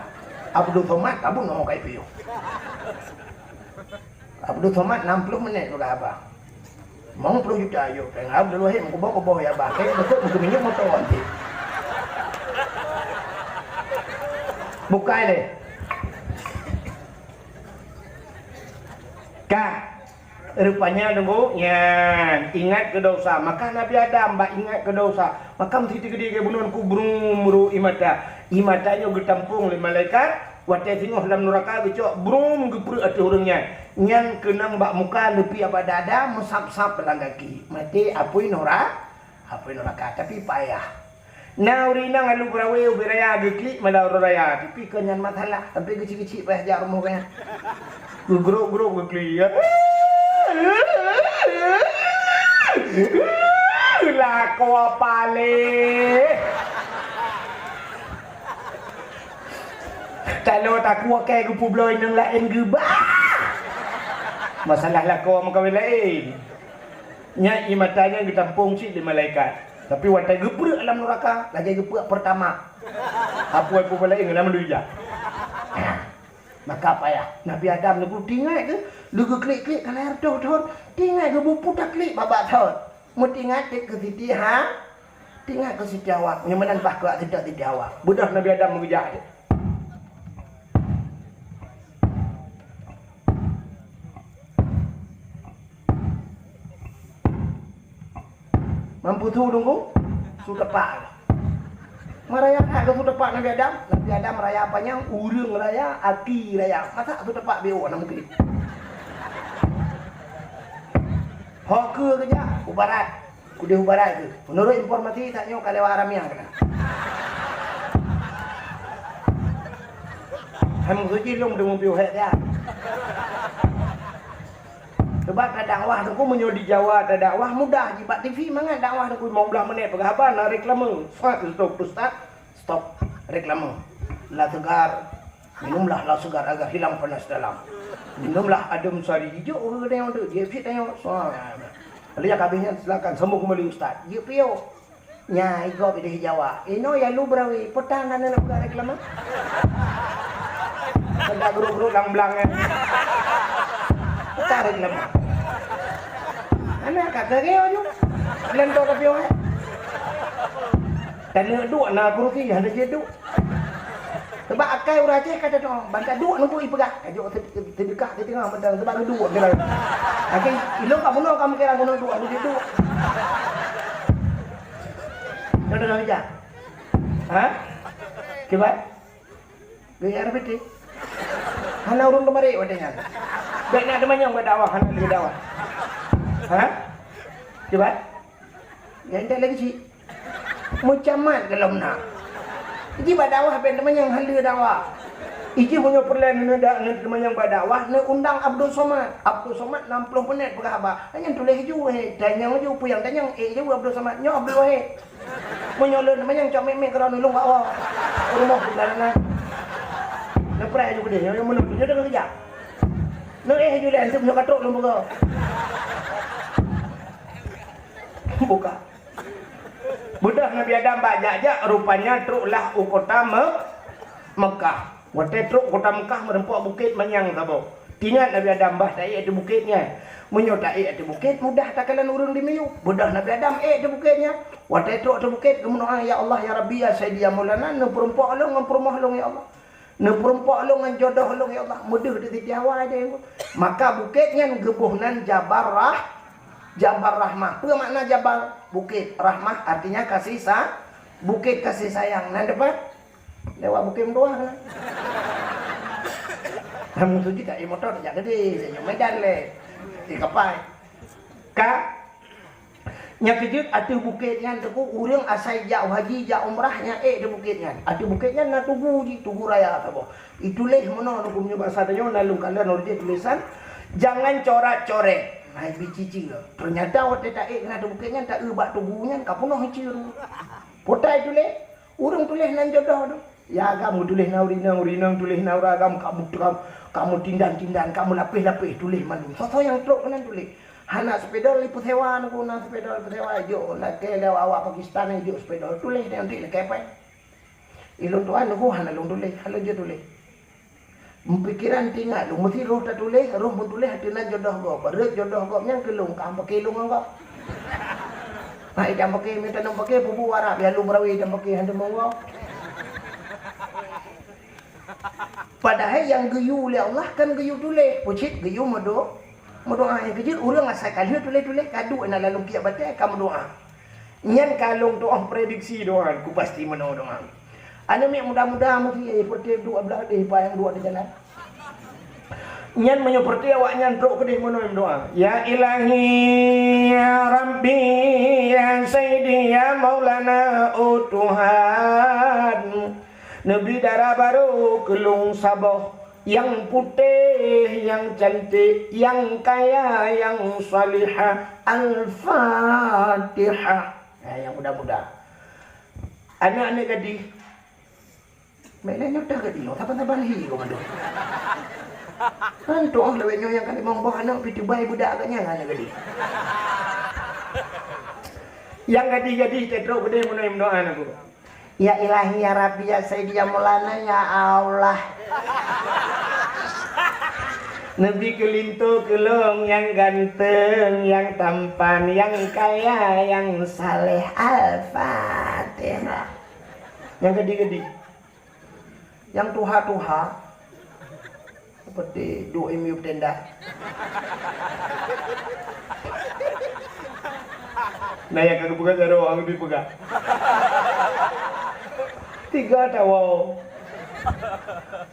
Abdul Somad, kabun ngomong kai piu. Abdul Somad enam puluh menit peugah haba. Limong puluh juta yôh, péng Abdul Wahid meukuboh-kuboh ya bah. Kayak betul meukeumiyup moto nanti. Bukai deh. Ka. Rupanya nunggu nyan ingat keu dosa. Maka Nabi Adam bak ingat keu dosa. Maka meusitigedie geubunon ku brum ru ié mata. Ié mata nyoe geutampong lé malaikat. Watée singoh lam nuraka geucok brum geupreuek ateueh ureuëng nyan. Nyan keunong bak muka leupie bak dada meusab-sab lam gaki. Maté apui nura-, apui nuraka. Tapi payah. Na ureuëng inong alu beurawe ubé raya geuklik mala uroe raya, tapi kon nyan masalah, sampai geuchik-geuchik payah jak rumoh gobnyan. Geugrok-grok geuklik. Lakoe paléh. Taloe takue kée geupeubloe inong laén geubah. Masalah lakoe meukawen laén. Nyan ié mata nyan geutampong cit lé malaikat. Tapi watée geupreuek lam nuraka, lagée geupreuek peurtama. Apui peue laén ngon meuluya. Maka payah. Nabi Adam nunggu tingat geuh, lé geuklik-klik ka lhée reutôh thon. Tingat geuh bupu taklik babah thon. Meutingat dek keu Siti Ha-, tingat keu Siti Hawa. Nyoe meunan bah keu Siti Hawa. Beudôh Nabi Adam meugeujak. Mampu su dungku? Su tepak. Meuraya that keu su tepak Nabi Adam. Nabi Adam raya panyang, ureuëng raya, aki raya. Masa su tepak biôh na mungkin. Ho keue geujak u barat. Kudeh u barat keuh. Meunurot informasi, tanyoe ka lewat Aramiang keunan. Hai meusuci lom deungon piôh hék dia. Sebab tadakwah teungku meunyoe di Jawa tadakwah mudah jih bak T V mangat dakwah teungku limong blaih menit peugah haba na reklame. Stop, stop, stop. Stop reklame. La segar. Minumlah la segar agar hilang panas dalam. Minumlah adem sari. Jijok ke geutanyoe tu, jeuet pih tanyoe. Lalu nyang habéh nyan silakan sambung kembali ustaz. Jeuet pih yo. Nya, igob ideh Jawa. Inoe ya lu beurawe, peue tan hana neupeugah reklame? Peugah guruk-guruk lang blang nyan. Peue tan reklame? Hana ka keu geo ju. Lento ka piôh eh. Taneuk duek na kurusi, hana jeuet duek. Sebab akai ureueng Aceh ka teutueng, ban taduek nunggu ipeugah. Kajok teudeukah di teungoh mantong, sebab geuduek kira. Akai ilong ka bunoe ka meukira bunoe duek, nunggu duek. Contoh dah bijak. Ha? Kiban? Gaya R B T. Hana ureueng keumarik watèe nyan. Bèk na teumanyong bak dakwah, hana lé dakwah. Ha? Kiban? Ya, entek lagi cit. Meucamat golom na. Iji bak dakwah bèk teumanyong hana lé dakwah. Iji meunyoe peureulèe neuda-, neu-, teumanyong bak dakwah, neuundang Abdul Somad. Abdul Somad nam ploh menèt peugah haba. Nyan tuléh ju, he, tanyong ju, peue nyang tanyong, ék ju Abdul Somad. Nyoe Abdul Wahid. Meunyoe lôn teumanyong cok mèk-mèk keudroe nulông bak woe. Rumoh di blah na. Neupreh ju keudéh, nyoe meunurot nyoe deungon keujak. Neuéh ju lé aneuëk nyoe ka trok lôn peugah. Buka. Beudôh Nabi Adam bak jak-jak, rupanya troklah u kota Me-, Mekah. Watèe trok u kota Mekah, meureumpok bukét manyang saboh. Teuingat Nabi Adam bah taék ateueh bukét nyan. Meunyoe taék ateueh bukét, mudah takalon ureueng di miyueb. Beudôh Nabi Adam ék ateueh bukét nyan. Watèe trok ateueh bukét, geumeudoá, "Ya Allah, ya Rabbi, ya Sayyidi, ya Maulana, neupeureumpok lôn ngon peurumoh lôn, ya Allah." Neupeureumpok lôn ngon jodoh lôn, ya Allah. Meudeuh di Siti Hawa deh. Maka bukét nyan geuboh nan Jabal Rah-, Jabal Rahmah. Peue makna Jabal? Bukét. Rahmah artinya kasih sa-, bukét kasih sayang. Nan depan, lewat Bukét Meutuah na. Kamu tuju tak, eh, motor tak jadi, saya Medan leh. Di kapai. Ka Nyang keujeuet ateueh bukét nyan teungku, ureueng asai jak haji, jak umrah nyan ék di bukét nyan. Ateueh bukét nyan na tugu jih, tugu raya saboh. Ituléh meunoe teungku, meunyoe basa tanyoe na lôn kalon ureueng jih tulésan, jangan coret-coret. Hai bicicil. Teunyata watèe taék keunan ateueh bukét nyan, taeu bak tugu nyan ka peunoh icil. Peue ituléh? Ureueng tuléh nan jodoh tu. Ya agam tuléh na ureueng inong, ureueng inong tuléh na ureueng agam, kamu, kamu, kamu tindan-tindan, kamu lapéh-lapéh tuléh mandum. Soe-soe nyang trok keunan tuléh. Hana spidol ipeusewa, nunggu na spidol ipeusewa, jok lakèe lé awak Pakistan, jok spidol tuléh nyan di lakèe pai. Ilôn tuan nunggu hana lôn tuléh, hana lôn jeuet tuléh. Meupikiran teuingat lôn, meusti roh tatuléh, roh meutuléh ateueh nan jodoh gob. Rot jodoh gob nyan keu lôn, ka paké lôn ngon gob. Hai, idam paké, meutanong paké, pubu Arab, ya lôn beurawe idam paké, hana meuwoe. Padahai nyang geuyue lé Allah kan geuyue tuléh, peucit geuyue meudo-, Meudoa nyang keujeuet, ureuëng asai ka lheueh tuléh-tuléh, ka duek na lam lungkiek batée ka meudoa. Nyan ka lôn tuoh prediksi doa, ku pasti meunoe doa. Aneuk miet muda-muda meusti ya, seperti dua belah deh, payang dua di jalan. Nyan meunyoe peureuté awaknyan trok keudeh meunoe meudoa, "Ya Ilahi, ya Rabbi, ya Sayyidi, ya Maulana, oh Tuhan, neubi dara barô keu lôn saboh, nyang putéh, nyang cantik, nyang kaya, nyang salihah." Al-Fatihah. Nah, nyang muda-muda. Aneuk-aneuk gadih, Meunan nyoe teuh gadih, saban-saban hi keu mandum. Kan tuoh lawét nyoe nyang ka limong boh aneuk, pih tubai budak agak nyan hana gadih. Nyang gadih-gadih teuh trok keudeh meunoe meudoa nangku. Ya Ilahi, ya Rabbi, ya Sayyidi, ya Maulana, ya Allah. Neubi keu linto keu lôn nyang ganteng, nyang tampan, nyang kaya, nyang saleh. Al-Fatihah. Nyang gadih-gadih. Nyang tuha-tuha, seperti duek i miyueb tenda. Nah, nyang ka geupeugah jaroe, hana geupeugah. Tiga tawoe.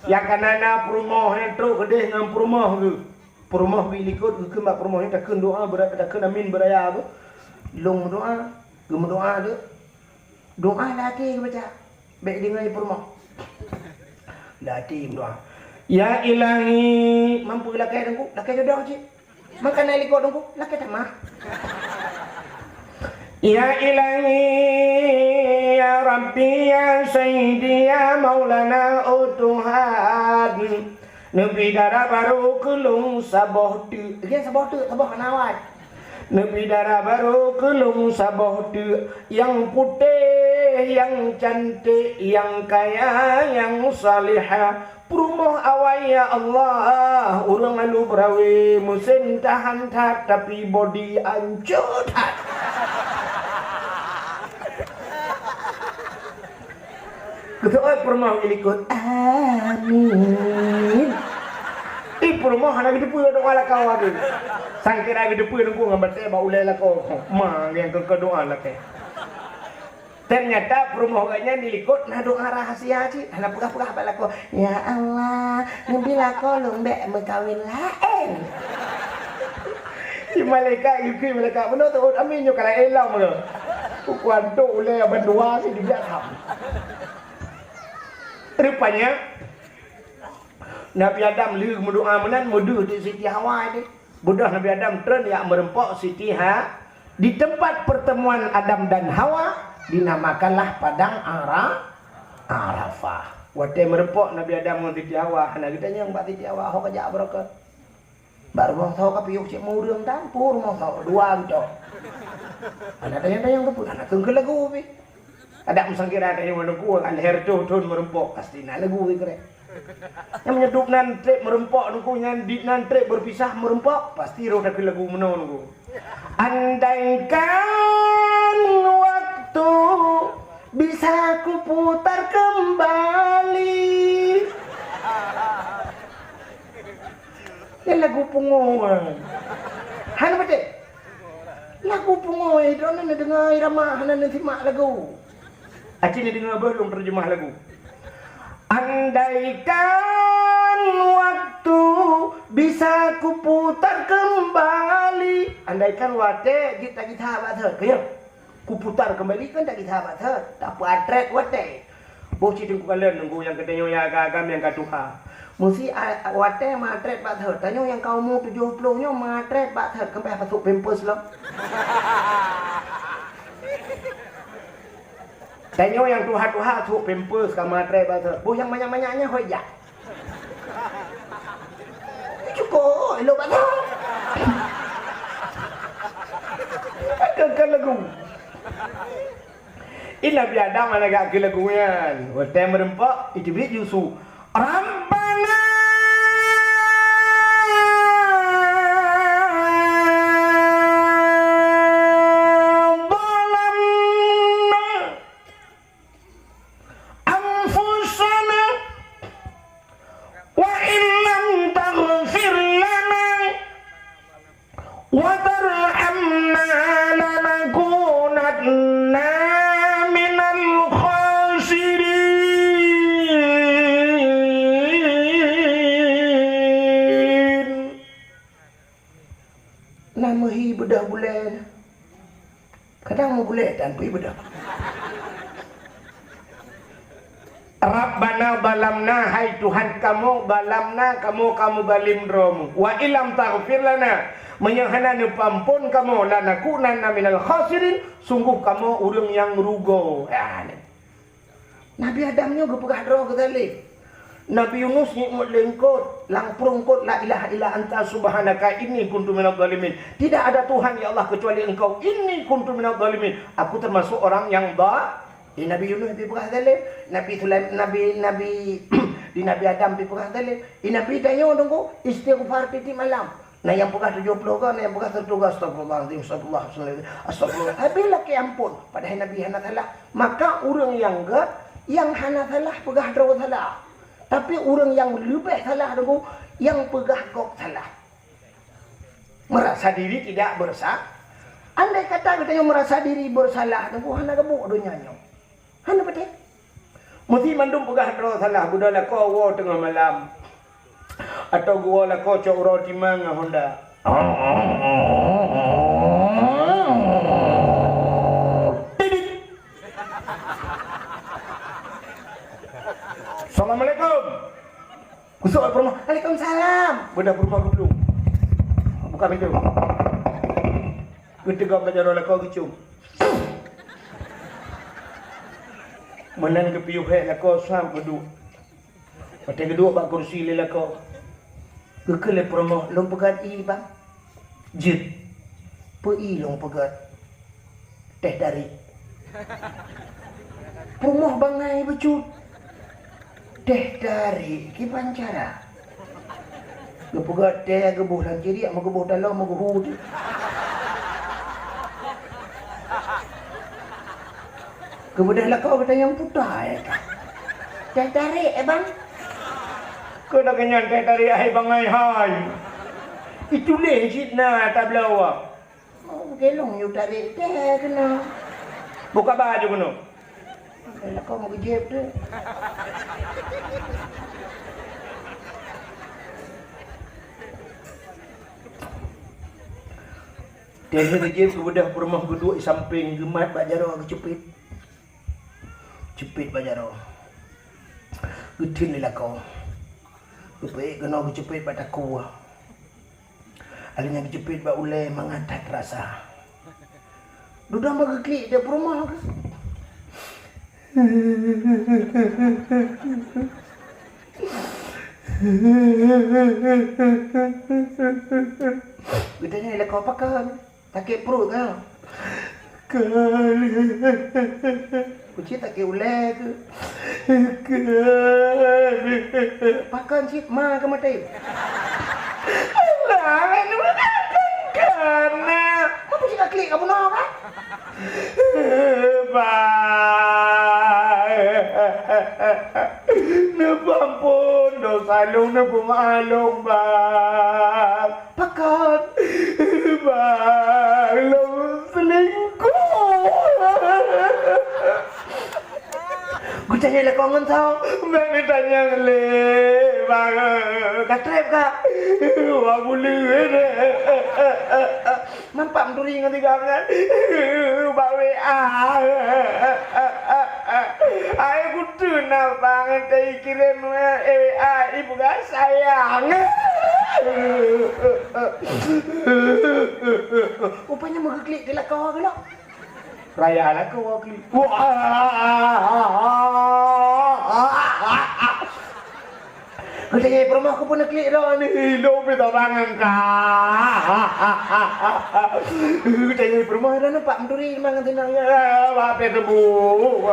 Nyang ka na-na peurumoh nyang trok keudeh ngon peurumoh geuh. Peurumoh geuh likot, geukheun bak peurumoh nyan, takheun doa beura-, takheun amin beuraya beuh. Lôn meudoa, geumeudoa deuh. Doa lam até geubaca. Bék deungoe peurumoh. Lam até meudoa. Ya Ilahi, mampu lakée teungku, lakée jodoh cit. Maka na likot teungku, lakée tamah. Ya Ilahi, ya Rabbi, ya Sayyidi, ya Maulana, oh Tuhan. Neubi dara barô keu lôn saboh teuk. Lagée saboh teuk, saboh hana awai. Neubi dara barô keu lôn saboh teuk, nyang putéh, nyang cantik, nyang kaya, nyang salihah. Peurumoh awai, ya Allah, ureuëng alu beurawe, meusén tahan that, tapi bodi ancô that. Geuteuôt peurumoh i likot, "Amin." Ih, peurumoh hana geuteupeue doa lakoe teuh. Sangkira geuteupeue teungku ngon batée bak ulée lakoe. Ma nyang keu doa lakée. Teunyata peurumoh gobnyan di likot na doa rahasia cit, hana peugah-peugah bak lakoe. "Ya Allah, neubi lakoe lôn bék meukawen laén." Di malaikat geukheun, malaikat bunoe teuôt amin nyoe ka laén lom ke. Kuantok ulée bandua si dibiak ham. Rupanya, Nabi Adam lheueh meudoa meunan, meudeuh di Siti Hawa nyan. Beudôh Nabi Adam treun jak meureumpok Siti Ha-, di tempat pertemuan Adam dan Hawa dinamakanlah Padang Ara-, Arafah. Watée meureumpok Nabi Adam ngon Siti Hawa, hana geutanyong bak Siti Hawa, "Ho ka jak baroe?" Bak rumoh soe ka piôh cit ureuëng, tampôh rumoh soe dua geucok. Hana tanyong-tanyong keupeue, hana kheun keu lagu pih. Adak meusangkira tanyong ngon teungku, ka lhèe reutôh thôn meureumpok, pasti na lagu pih keureh. Nyang meunyoe dub nan treb meureumpok teungku, nyan di nan treb beupisah meureumpok, pasti roh takheun lagu meunoe teungku. Andaikan waktu bisa kuputar kembali. Nyan lagu pungo. Hana beutôi? Lagu pungo, eh, droeneuh neudeungoe irama, hana neusimak lagu. Aci neudeungoe beuh lôn teurjeumah lagu. Andaikan waktu bisa kuputar kembali. Andaikan watèe jeuet tagisa bak thèe, keu nyoe. Kuputar kembali kan tagisa bak thèe, tapeuatrét watèe. Boh cit teungku kalon teungku nyang geutanyoe nyang agam-agam nyang ka tuha. Meusi a-, watèe meuatrét bak thèe, tanyoe nyang ka umu tujoh ploh nyoe meuatrét bak thèe, keumbah pasôk pampers lom. Tanyoe nyang tuha-tuha sôk pampers ka meuatrét bak thèe. Boh nyang manyak-manyak nyan hôi jak. Cukôp, elok bak thèe. Kan, kan lagu. Ih, Nabi Adam hana geukheun lagu nyan. Watèe meureumpok, iteubiet Yusuf. Rabbana zalamna anfusana wa illam taghfir lana Beudôh bulèe. Kadang meubulèe tan pih beudôh. Rabbana zalamna, hai Tuhan kamoe, zalamna, kamoe ka meuzalim droe mu. Wa illam taghfir lana, meunyoe hana neupeuamphon kamoe, lanakunanna minal khasirin, sungguh kamoe ureuëng nyang rugoe. Ha, nyan. Nabi Adam nyoe geupeugah droe geuh zalim. Nabi Yunus ngieng lé eungkôt, lam prueng eungkôt, "La ilaha illa anta subhanaka inni kuntu minadh dhalimin." Tidak ada Tuhan, ya Allah, kecuali Engkau. Inni kuntu minadh dhalimin. Aku termasuk orang yang dha-, di Nabi Yunus dipeugah zalim, Nabi Sulaim-, Nabi, Nabi, di Nabi Adam dipeugah zalim. Di Nabi tanyoe deungoe istighfar tiep-tiep malam. Na nyang peugah tujoh ploh ga, na nyang peugah sireutoh ga, "Astagfirullahalazim, astagfirullahalazim, astagfirullah." Habéh lakèe amphon, padahai Nabi hana salah. Maka ureuëng nyang gèt, nyang hana salah peugah droe salah. Tapi ureuëng nyang leubeh salah deungoe, nyang peugah gob salah. Merasa diri tidak bersa-, andai kata geutanyoe merasa diri bersalah deungoe, hana geuboh donya nyoe. Hana patéh. Meusti mandum peugah droe salah, beudôh lakoe woe teungoh malam. Atawa geuwoe lakoe cok uroe timang ngon honda. Tidit. Assalamualaikum. Geusok peurumoh. Waalaikumsalam. Beudôh peurumoh geuplueng. Buka pintoe. Geuteugom bak jaroe lakoe geucôm. Meunan geupiôh hék lakoe sam geuduek. Watèe geuduek bak kursi lé lakoe, geukheun lé peurumoh, "Lôn peugöt ié, Bang." "Jeuet." "Peue ié lôn peugöt?" "Teh tarék." Peurumoh bangai bacut. "Teh tarék kiban cara?" Geupeugöt teh geuboh lam ciriek, meugeuboh taloe meugeuhu teuh. Geubeudôh lakoe geutanyong peue teh ka. "Teh tarék, eh, Bang." Keu lagèe nyan teh tarék hai bangai hai. Ituléh cit na tabloe. Oh, gelong yue tarék teh keunoe. Buka baju keunoe. Lakoe meugeujép teuh. Teh geujép geubeudôh peurumoh geuduek sampéng geumat bak jaroe geuceupet. Ceupet bak jaroe. Geutheun lé lakoe. Geupeuék keunoe geuceupet bak takue. Alèh nyan geuceupet bak ulèe mangat that rasa. Dudoe meugeuklik di peurumoh keuh. Geutanyong lé lakoe pakon. Sakét pruet ka? Kon. Kucit sakét ulèe keuh? Kon. Pakon cit ma ka maté? Alah, kon na. Meupeue cit ka klik ka bunoe ka? Bang. Neupeuampôn dosa lôn, neupeumaklum, Bang. Pakon? Bang, lôn selingkuh. Geutanyong lé kong ngon soe? Bèk neutanyong lé, Bang. Ka trép ka? Wah, buleuen. Nampak meuturi ngon tiga nyan. Bak W A. Ai kuteuna Bang, teuh kirém W A ipeugah sayang. Rupanya meugeuklik di lakoe keunoe. Raya lakoe klik. Wah. Geutanyong peurumoh keupeue neuklik droeneuh, ilôn pih tabangan ka. Geutanyong peurumoh droeneuh pak meuturi mangat sinang ya, bak pih teumbu.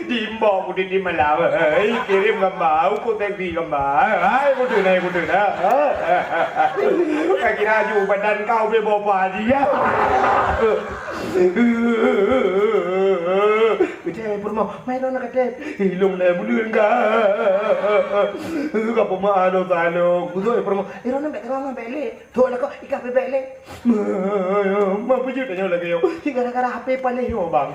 Dimbok kudin di malam, hei, kirém gamba, uku tengti gamba, hai, kudeuna, kudeuna. Ka kira aju badan kau be bopa dia. Geucok peurumoh, "Mai droeneuh ka tép." "Ilôn lé buleuen ka." "Ka peumeu'ah dosa lôn." Geucok peurumoh, "Eh, droeneuh bèk keunong, bèk lé." Thok lakoe, "Ikah bèk lé." "Ma peujeuet tanyoe lagèe nyoe?" "Gara-gara H P paléh nyoe, Bang."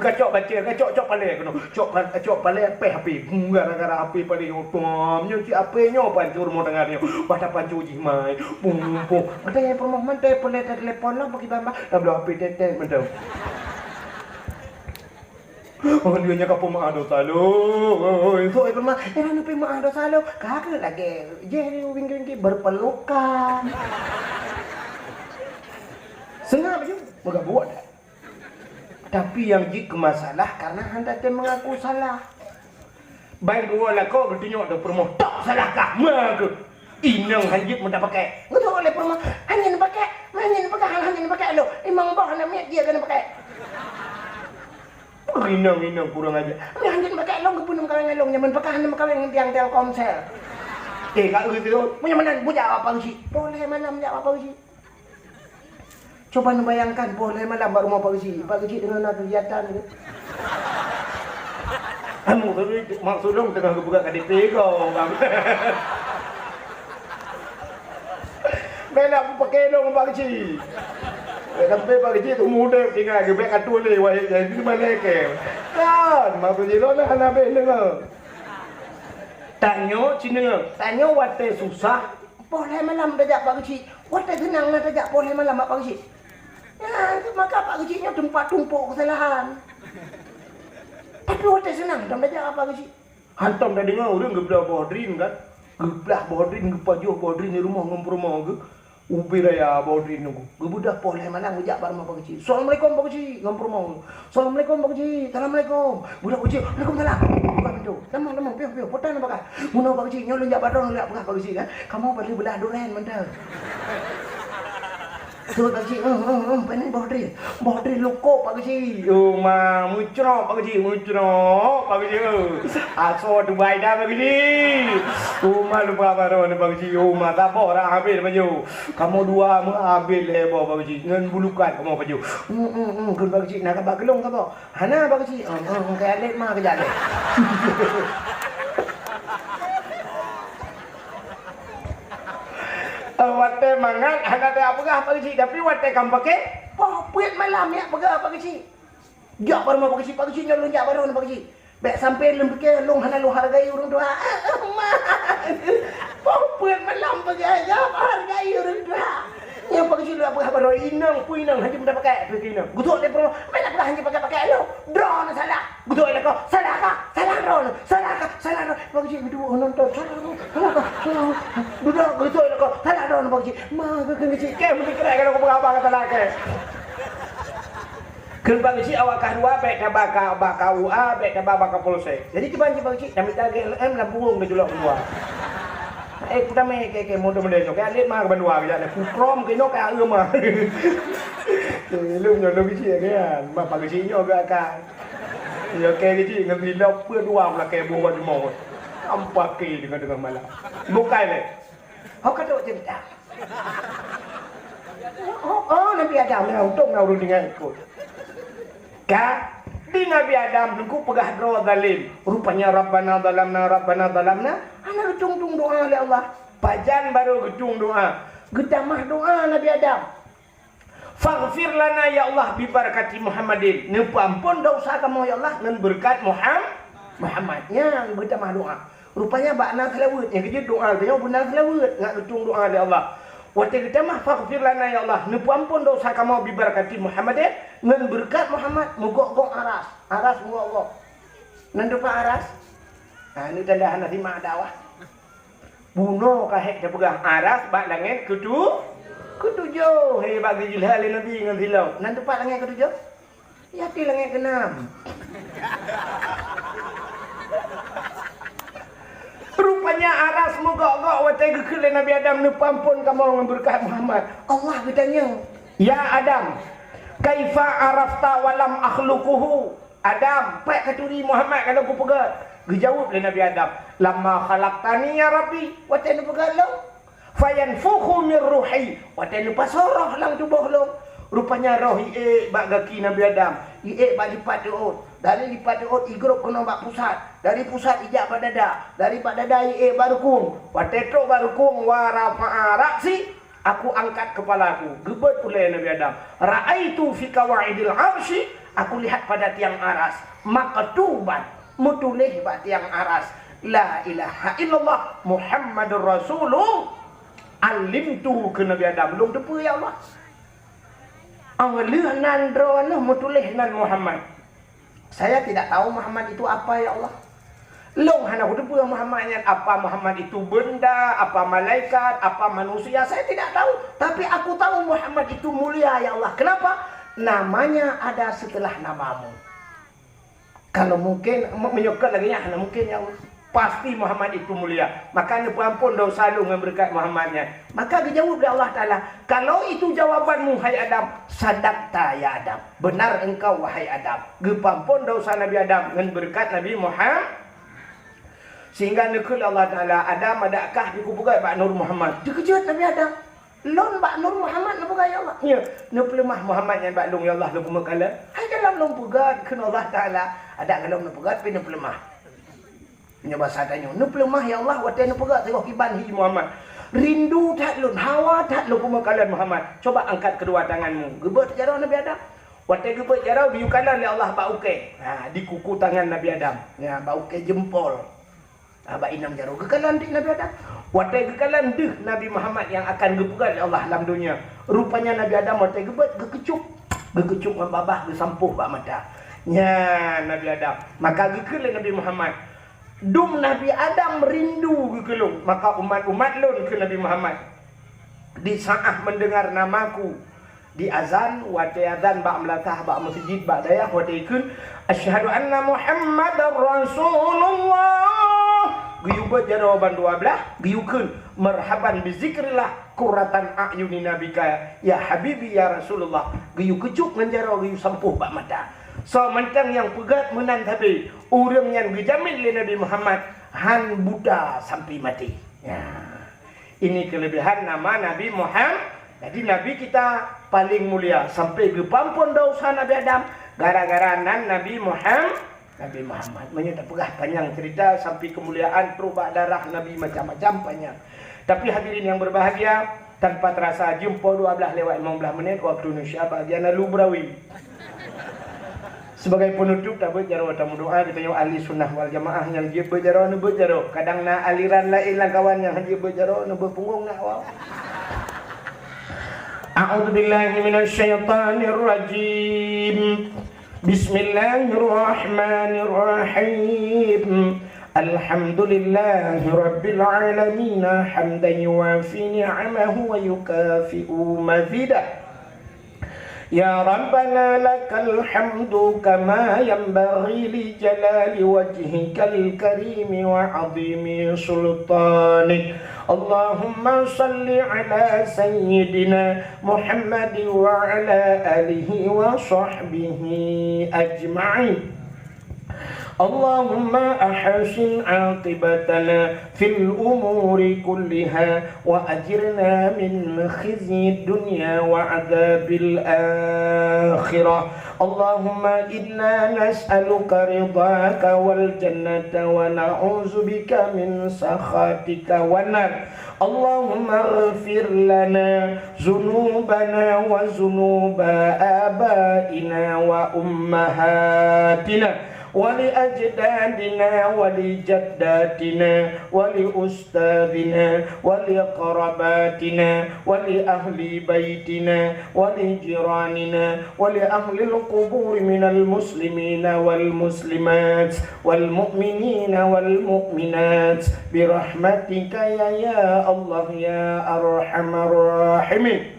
Kacok bacée, kacok, cok paléh keunoe. Cok pa-, cok paléh, péh H P. Gara-gara H P paléh nyoe, tom. Nyoe cit H P nyoe pancô rumoh tangga nyoe. Bah tapancô jih mai. Pung, pung. Mantong peurumoh, mantong paléh telepon lah, bagi bamba. Tabloe H P tét-tét mantong. Oh, lheueh nyan ka peumeu'ah dosa lôn. Oi, sok, eh, peumeu'ah. Eh, hana peumeu'ah dosa lôn. Ka keuh lagèe jih di winggi-winggi berpelukan. Seungab ju, meugabuek dak. Tapi nyang jeuet keu masalah karena hana tém mengaku salah. Ban geuwoe lakoe geutunyok di peurumoh, "Tok salah kah?" Ma keuh. Inong hanjeuet meuda pakai. Geutunyok lé peurumoh, "Hanjeuet pakai, hanjeuet pakai, hanjeuet pakai lôn. Imong boh hana miet jih keuneuk pakai." Inong-inong kurang ajar. Nyan jeuet meukawen lôn, keupeue neumeukawen ngon lôn, nyan meukawen ngon tiang Telkomsel. Eh, ka eu tu, meunyo meunan, bujak Pak Geuchik. Poh lhèe malam jak Pak Geuchik. Coba neubayangkan, poh lhèe malam bak rumoh Pak Geuchik. Pak Geuchik deungon na kegiatan tu. Maksud lôn teungoh geupeugah K T P ko, Bang. Bèk na peupaké lôn Pak Geuchik. Bèk sampai Pak Geuchik teumudép tinggai geubèk ka tuléh wahé nyan di malaikat. Kan, maksud jih lôn hana bèk deungö. Tanyoe ci deungö, tanyoe watèe susah, poh lhèe malam tajak Pak Geuchik. Watèe seunang na tajak poh lhèe malam bak Pak Geuchik. Nyan, maka Pak Geuchik nyoe teumpat tumpôk keusalahan. Tapi watèe seunang, tom tajak Pak Geuchik. Hantom tadeungö ureueng geubloe boh drin kan? Geubloe boh drin, geupajoh boh drin di rumoh ngon peurumoh geuh. Ubé raya boh drin nyoe geuh. Geubeudôh poh lhèe malam geujak bak rumoh Pak Geuchik. "Assalamualaikum Pak Geuchik," ngon peurumoh. "Assalamualaikum Pak Geuchik." "Assalamualaikum." Beudôh Pak Geuchik, "Waalaikumsalam." Buka pintoe. "Tamong, tamong, piôh, piôh. Peue tan Pak Geuchik?" "Nyoe lôn jak bak droeneuh jak peugah Pak Geuchik kan. Kamoe paléh beulah duren mantong." Seuôt Pak Geuchik, "Eh, eh, eh, pane boh drin?" "Boh drin lukôk Pak Geuchik." "Oh ma, meucrok Pak Geuchik, meucrok Pak Geuchik. Asoe teubai dah Pak Geuchik. Oh ma, lupa baroe ni Pak Geuchik. Oh ma, saboh dah habéh pajoh. Kamoe dua meuhabéh lhèe boh Pak Geuchik. Ngon bulukan kamoe pajoh." "Hmm, hmm, hmm, kheun Pak Geuchik, na kaba keu lôn saboh?" "Hana Pak Geuchik." "Hmm, hmm, hmm, keu alet ma keu jalet." Watèe mangat hana tapeugah Pak Geuchik, tapi watèe ka meupaké, poh peuet malam jak peugah Pak Geuchik. Jak bak rumoh Pak Geuchik, "Pak Geuchik, nyoe lôn jak bak droeneuh Pak Geuchik. Bèk sampai lôn piké lôn hana lôn hargai ureueng tuha." Ma, poh peuet malam peugah jak hargai ureueng tuha. Nyan Pak Geuchik lôn peugah bak droe, inong peue inong hanjeuet meuda pakai, peue inong. Geutrok lé peurumoh, "Meunan peugah hanjeuet pakai-pakai lôn. Droeneuh salah." Geutrok lé lakoe, "Salah kah? Salah droeneuh. Salah kah? Salah droeneuh." Pak Geuchik geuduek nonton, "Salah droeneuh. Salah kah? Salah droeneuh." Dudoe geutrok lé lakoe, "Salah droeneuh Pak Geuchik." Ma, keu Pak Geuchik, kèe meuteukeurai kalau peugah haba ka salah kèe. Kheun Pak Geuchik awak kah dua, bèk taba ka, bak K U A, bèk taba bak Kapolsek. Jadi kiban cit Pak Geuchik, tamita G L M lam burông teuculok keuluwa. Eh, kutamé kèe-kèe model-model nyoe, kèe alet ma keu bandua kèe jak lé. Kukrom kèe nyoe kèe aeu ma. Eh, lôn nyoe lôn Geuchik kan. Ma Pak Geuchik nyoe geuh akan. Nyoe kèe Geuchik ngon silop peuet dua beulakèe boh bak jumoe. Ampa kèe deungon-deungon malam. Bukai lé. Ho ka trok ceurita. Oh, oh, Nabi Adam, ya, untung na ureueng ingat ikot. Ka, di Nabi Adam teungku peugah droe zalim. Rupanya, "Rabbana zalamna, Rabbana zalamna." Hana geutueng-tueng doa lé Allah. Pajan barô geutueng doa. Geutamah doa Nabi Adam. "Faghfir lana ya Allah bi barakati Muhammadin." Neupeuampon dosa kamoe ya Allah ngon beureukat Muham-, Muhammad. Nyan geutamah doa. Rupanya bak na seulaweuet, nyang keujeuet doa geutanyoe beuna seulaweuet, ngat geutueng doa lé Allah. Watèe geutamah, "Faghfir lana ya Allah," neupeuampon dosa kamoe bi barakati Muhammadin, ngon beureukat Muhammad, meugok-gok aras. Aras meugok-gok. Nan teumpat aras? Ha, nyoe tanda hana simak dakwah. Bunoe ka hék teupeugah aras bak langèt keutu-, keutujoh. Hé, bak geujilhah lé Nabi ngon silop. Nan teumpat langèt keutujoh? Yati langèt keunam. Rupanya aras meugok-gok watèe geukheun lé Nabi Adam neupeuampon kamoe ngon beureukat Muhammad. Allah geutanyong, "Ya Adam, kaifa arafta wa lam akhluquhu?" "Adam, pèk katuri Muhammad ka lôn kupeugèt?" Geujaweueb lé Nabi Adam, "Lamma khalaqtani ya Rabbi," watèe neupeugèt lôn. "Fayanfukhu min ruhi," watèe neupasoe roh lam tuboh lôn. Rupanya roh iék bak gaki Nabi Adam, iék bak lipat reuôt, dari lipat reuôt igrôp keunoe bak pusat, dari pusat ijak bak dada, dari bak dada iék bak rukung, watée trok bak rukung, wa rafa'a ra'si, aku angkat kepalaku, geubeuet ulée Nabi Adam, ra'aitu fi qawaidil arsy, aku lihat pada tiang aras, maktuban, meutuléh bak tiang aras, la ilaha illallah Muhammadur Rasulullah. Alimtu keu Nabi Adam, lôn teupeue ya Allah. Óh lheueh nan droeneuh meutuléh nan Muhammad. Saya tidak tahu Muhammad itu apa ya Allah. Lôn hana kuteupeue Muhammad nyan apa Muhammad itu benda, apa malaikat, apa manusia, saya tidak tahu. Tapi aku tahu Muhammad itu mulia ya Allah. Kenapa? Namanya ada setelah namamu. Kalau mungkin, meunyoe kon lagée nyan hana mungkin ya Allah. Pasti Muhammad itu mulia. Maka neupeuampon dosa lôn ngon beureukat Muhammad nyan. Maka geujaweueb lé Allah Taala, kalau itu jawabanmu hai Adam, sadaqta ya Adam. Benar engkau wahai Adam. Geupeuampon dosa Nabi Adam ngon beureukat Nabi Muhammad. Sehingga neukheun lé Allah Taala, Adam, adak kah di kupeugét bak Nur Muhammad. Teukeujot Nabi Adam. Lôn bak Nur Muhammad neupeugah ya Allah. Nya, neupeuleumah Muhammad nyan bak lôn ya Allah lôn peumeukalan. Hai gohlom lôn peugét kheun Allah Taala. Adak gohlom neupeugét pih neupeuleumah. Nyoe basa tanyoe, neupeuleumah ya Allah watée neupeugét sigoe kiban hi Muhammad. Rindu that lôn, hawa that lôn peumeukalan Muhammad. Coba angkat kedua tanganmu. Geubeuet jaroe Nabi Adam. Watée geubeuet jaroe geuyue kalon lé Allah bak ukée. Ha, di kuku tangan Nabi Adam. Ya, bak ukée jempol. Ah, bak inong jaroe geukalon di Nabi Adam. Watée geukalon deuh Nabi Muhammad nyang akan geupeugét lé Allah lam donya. Rupanya Nabi Adam watée geubeuet geukeucok, geukeucok ngon babah geusampôh bak mata. Nyan Nabi Adam. Maka geukheun lé Nabi Muhammad, dum Nabi Adam rindu geukeulong, maka umat-umat lôn keu Nabi Muhammad. Di saat mendengar namaku, di azan, watée azan bak meulatah bak meuseujid bak dayah watée ikheun, "Asyhadu anna Muhammadar Rasulullah." Geuyue beuet jaroe ban dua blaih, geuyue kheun, "Marhaban bi zikrillah qurratan a'yunina bika ya habibi ya Rasulullah." Geuyue keucok ngon jaroe geuyue sampôh bak mata. Soe mantong nyang peugét meunan sabe, ureuëng nyan geujamin lé Nabi Muhammad han buta sampai maté. Ya. Ini kelebihan nama Nabi Muhammad. Jadi Nabi kita paling mulia sampai geupampon dosa Nabi Adam gara-gara nan Nabi Muhammad. Nabi Muhammad. Meunyoe tapeugah panyang cerita sampai kemuliaan trok bak darah Nabi macam-macam panyang. Tapi hadirin yang berbahagia, tanpa terasa jeuem poh dua blaih lewat lima blaih menit waktu Indonesia bahagian lalu berawi. Sebagai penutup, tabeuet jaroe tameudoa, geutanyoe ahli sunnah wal jamaah nyang jeuet beuet jaroe, neubeuet jaroe. Kadang na aliran laén lam kawan nyang han jeuet beuet jaroe, neubeuet punggong na awak. A'udzubillahi minasyaitonirrajim. Bismillahirrahmanirrahim. Alhamdulillahi rabbil alamin, hamdan yuwafi ni'amahu wa yukafi'u mazidah. Ya Rabbana lakal hamdu kama yanbaghi li jalali wajhikal karimi wa azimi sultanik. Allahumma salli ala sayyidina Muhammad wa ala alihi wa sahbihi ajma'in. Allahumma ahsin aqibatana fil umuri kulliha wa ajirna min khizyid dunya wa adzabil akhirah. Allahumma inna nas'aluka ridhaka wal jannata wa na'udzubika min sakhatika wan nar. Allahumma ighfir lana dzunubana wa dzunuba abaina wa ummahatina wa li ajdadina wa li jaddatina wa li ustadzina wa li qarabatina wa li ahli baitina wa li jiranina wa li ahlil qubur minal muslimina wal muslimat wal mu'minina wal mu'minat bi rahmatika ya, ya Allah ya arhamar rahimin.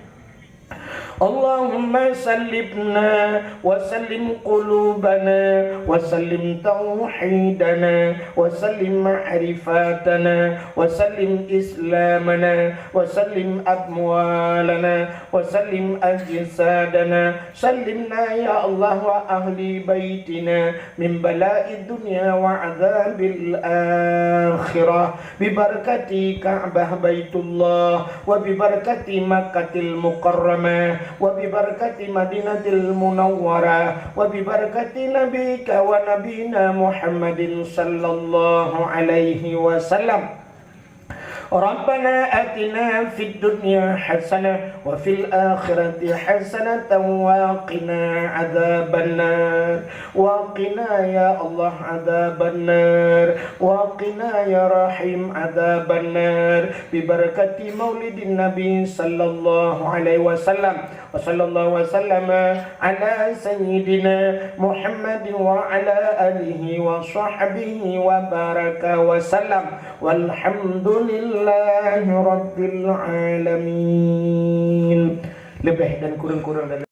Allahumma sallimna wa sallim qulubana wa sallim tauhidana wa sallim ma'rifatana wa sallim islamana wa sallim amwalana wa sallim ajsadana. Sallimna ya Allah wa ahli baitina min bala'id dunya wa adzabil akhirah. Bi barakati Ka'bah Baitullah wa bi barakati Makkatil Mukarramah وببركة مدينة المنورة وببركة نبيك ونبينا محمد صلى الله عليه وسلم. ربنا آتنا في الدنيا حسنة وفي الآخرة حسنة وقنا عذاب النار. وقنا يا الله عذاب النار. وقنا يا رحيم عذاب النار. ببركة مولد النبي صلى الله عليه وسلم. وصلى الله وسلم على سيدنا محمد وعلى آله وصحبه وبارك وسلم. والحمد لله رب العالمين. Leubeh dan kureueng-kureueng